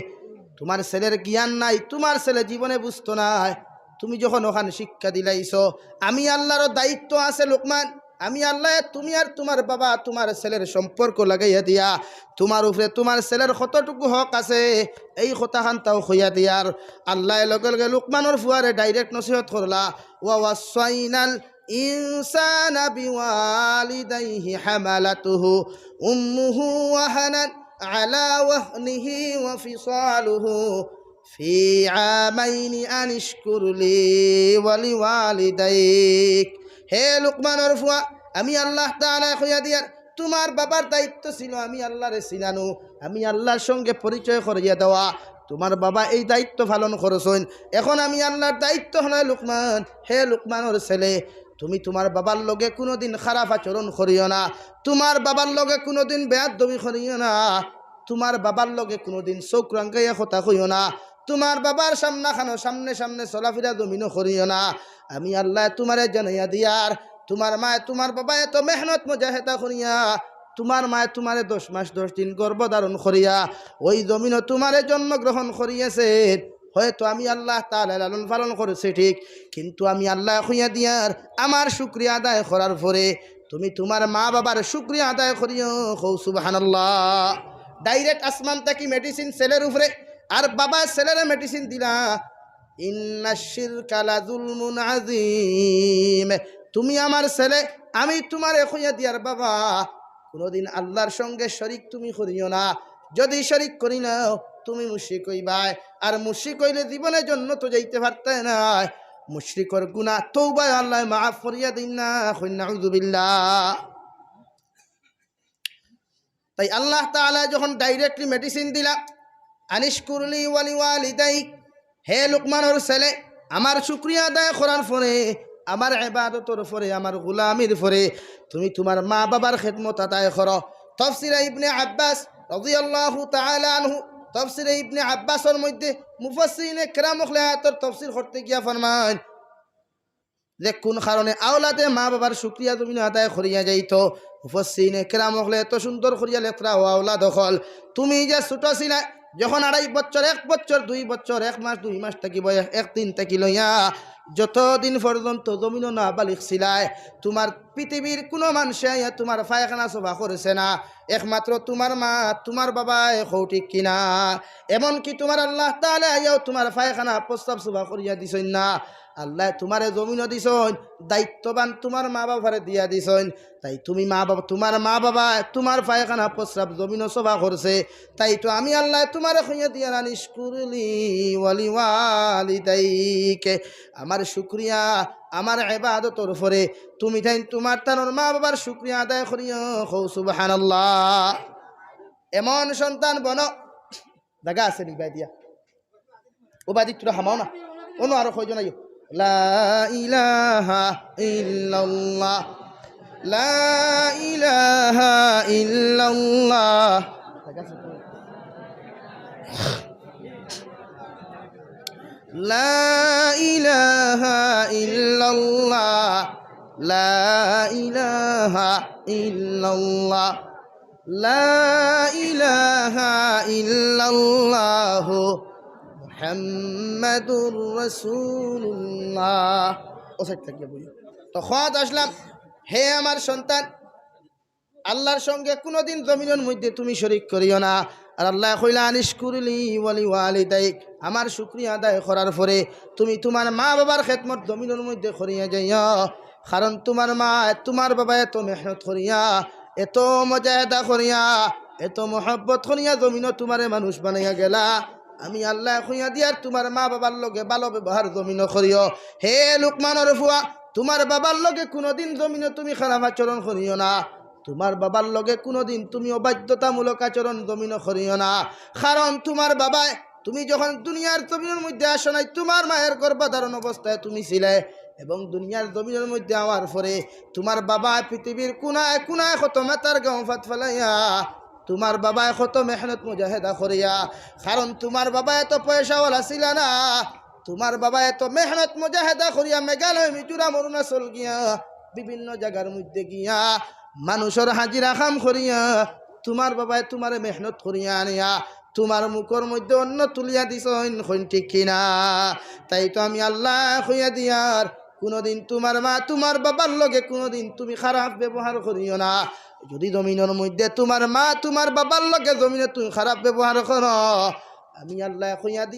তোমার ছেলের জ্ঞান নাই, তোমার ছেলে জীবনে বুঝতো নায়। তুমি যখন অখান শিক্ষা দিলাইছো, আমি আল্লাহরও দায়িত্ব আছে লুকমান, আমি আল্লায় তুমি আর তোমার বাবা তোমার ছেলের সম্পর্ক লাগাইয়া দিয়া তোমার উপরে তোমার ছেলের কতটুকু হক আছে, এই কথাখানতাও কইয়া দিয়ার।" আল্লায় লগে লগে লুকমানর ফুয়ারে ডাইরেক্ট নসিহত করলা, "ওয়া ওয়াসাইনাল ইনসানা বিওয়ালিদাইহি হামালাতুহু উম্মুহু ওয়াহানান আলা ওয়াহনিহি ওয়া ফিসালুহু ফি আমাইনি আনিশকুর লি ওয়া লিওয়ালিদাইক।" হে লুকমানর ফুয়া, আমি আল্লাহ তাআলা কইয়া দিয়ার, তোমার বাবার দায়িত্ব ছিল আমি আল্লাহরে চিনানো, আমি আল্লাহর সঙ্গে পরিচয় করিয়া দেওয়া। তোমার বাবা এই দায়িত্ব পালন করছইন। এখন আমি আল্লাহর দায়িত্ব হলো লুকমান, হে লুকমানর ছেলে, তুমি তোমার বাবার লগে কোনোদিন খারাপ আচরণ করিও না, তোমার বাবার লগে কোনোদিন বেয়াদবি করিও না, তোমার বাবার লগে কোনোদিন চোখ রাঙ্গাইয়া কথা কইও না, তুমার বাবার সামনাখানো সামনে সামনে চলাফিরা জমিনো করিও না। আমি আল্লায় তুমারে জানাইয়া দিয়ার, তুমার মায় তুমার বাবায় এত মেহনত মুজাহেদা করিয়া, তুমার মায় তুমারে দশ মাস দশ দিন গর্ভ ধারণ করিয়া ওই জমিনো তুমারে জন্মগ্রহণ করিয়েছে। হয়তো আমি আল্লাহ তাআলায় লালন পালন করছি ঠিক, কিন্তু আমি আল্লায় কইয়া দিয়ার, আমার শুকরিয়া আদায় করার পরে তুমি তুমার মা বাবার শুকরিয়া আদায় করিও। কও সুবহানাল্লাহ। ডাইরেক্ট আসমান থাকি মেডিসিন ছেলের উপরে, আর বাবা ছেলেরে মেডিসিন দিলা। ইন্নাশ শিরকা লাযুলমুন আযীম। তুমি আমার ছেলে, আমি তুমারে কইয়া দিয়ার বাবা, কুনুদিন আল্লাহর সঙ্গে শরিক তুমি করিও না। যদি শরিক করি নাও, তুমি মুশরিক অইবায়। আর মুশরিক অইলে জীবনে জন্নতো যাইতে পারতায় নায়। মুশরিকর গুনাহ তওবায় আল্লায় মাফ করিয়া দেইন না। কইন নাউযুবিল্লাহ। তাই আল্লাহ তাআলায় যখন ডাইরেক্টলি মেডিসিন দিলা, আনিশকুরলি ওয়ালি ওয়ালিদাইক, হে লুকমানর ছেলে, আমার শুকরিয়া আদায় করার পরে, আমার ইবাদতর পরে, আমার গোলামির পরে তুমি তুমার মা বাবার খেদমত আদায় করো। তাফসীরে ইবনে আব্বাস রাদিয়াল্লাহু তাআলা আনহু, তাফসীরে ইবনে আব্বাসর মধ্যে মুফাসসিরিনে কেরাম অকলে আয়াতর তাফসীর করতে গিয়া ফরমাইন, যে কুন কারণে আওলাদে মা বাবার শুকরিয়া জমিনো আদায় করিয়া যাইতো। মুফাসসিরিনে কেরাম অকলে এত সুন্দর করিয়া লেখরা, ও আওলাদ অকল, তুমি যে ছোট ছিলা, যখন আড়াই বছর, এক বছর, দুই বছর, এক মাস, দুই মাস থাকি বয়স, এক দিন থাকি লইয়া যতদিন পর্যন্ত জমিনো নাবালিগ ছিলায়, তুমার পৃথিবীর কুনু মানষে আইয়া তুমার পায়খানা সাফা করছে না, একমাত্র তুমার মা, তুমার বাবায়। কও ঠিক কিনা? এমনকি তুমার আল্লাহ তাআলায় আইয়াও তুমার পায়খানা প্রস্রাব সাফা করিয়া দিছইন না। আল্লায় তুমারে জমিনো দিছইন, দায়িত্ববান তুমার মা বাবারে দিয়া দিছইন। তাই তুমি মা বাবা, তুমার মা বাবায় তুমার পায়খানা প্রস্রাব জমিনো সাফা করছে, তাই তো আমি আল্লায় তুমারে কইয়া দিয়ার আনিশকুরলি ওয়ালি ওয়ালিদাইক, আমার শুকরিয়া, আমার ইবাদতর পরে তুমি তাইন তুমার তানর মা বাবার শুকরিয়া আদায় করিও। কও সুবহানাল্লাহ। এমন সন্তান বনো, জাগা আছে নি বায়দি? ও বায়দি, তোরা হামাও না। অনো আরো কয়জন আইও। লা ইলাহা ইল্লাল্লাহ, লা ইলাহা ইল্লাল্লাহ। লা ইলাহা ইল্লাল্লাহ, লা ইলাহা ইল্লাল্লাহ, লা ইলাহা ইল্লাল্লাহু মুহাম্মাদুর রাসূলুল্লাহ। ও সাইড থাকিয়া বলি। তো কওয়াত আসলাম, হে আমার সন্তান, আল্লাহর সঙ্গে কুনুদিন জমিনর মধ্যে তুমি শরিক করিও না। আর আল্লায় কইলা, আনিশকুরলি ওয়ালি ওয়ালিদাইক, আমার শুকরিয়া আদায় করার পরে তুমি তুমার মা বাবার খেদমত জমিনর মধ্যে করিয়া যাইও। কারণ তুমার মা, তুমার বাবা এত মেহনত করিয়া, এত মুজাহেদা করিয়া, এত মহব্বত করিয়া জমিনো তুমারে মানুষ বানাইয়া গেলা। আমি আল্লায় কইয়া দিয়ার তুমার মা বাবার লগে ভালো ব্যবহার জমিনো করিও। হে লুকমানর ফুয়া, তুমার বাবার লগে কুনুদিন জমিনো তুমি খারাপ আচরণ করিও না। তুমার বাবার লগে কুনুদিন তুমি অবাধ্যতামূলক আচরণ জমিনো করিও না। কারণ তুমার বাবায়, তুমি যখন দুনিয়ার জমিনর মধ্যে আসো নাই, তুমার মায়ের গর্ভধারণ অবস্থায় তুমি ছিলে, এবং দুনিয়ার জমিনর মধ্যে আওয়ার পরে তুমার বাবায় পৃথিবীর কুনায় কুনায় কত মাথার ঘাম ফাত ফালাইয়া, তুমার বাবায় কত মেহনত মুজাহেদা করিয়া, কারণ তুমার বাবা এত পয়সাওয়ালা ছিলা না, তুমার বাবা এত মেহনত মুজাহেদা করিয়া মেঘালয়, মিজোরাম, অরুণাচল গিয়া, বিভিন্ন জাগার মধ্যে গিয়া, মানুষর হাজিরা কাম করিয়া, তুমার বাবায় তুমারে মেহনত করিয়া আনিয়া, তুমার মুখর মধ্যে অন্ন তুলিয়া দিছইন, কইন ঠিক কিনা? তাই তো আমি আল্লায় কইয়া দিয়ার, কুনুদিন তুমার মা, তুমার বাবার লগে কুনুদিন তুমি খারাপ ব্যবহার করিও না। যদি জমিনর মধ্যে তুমার মা, তুমার বাবার লগে জমিনো তুমি খারাপ ব্যবহার করো, আমি আল্লায় কইয়া দি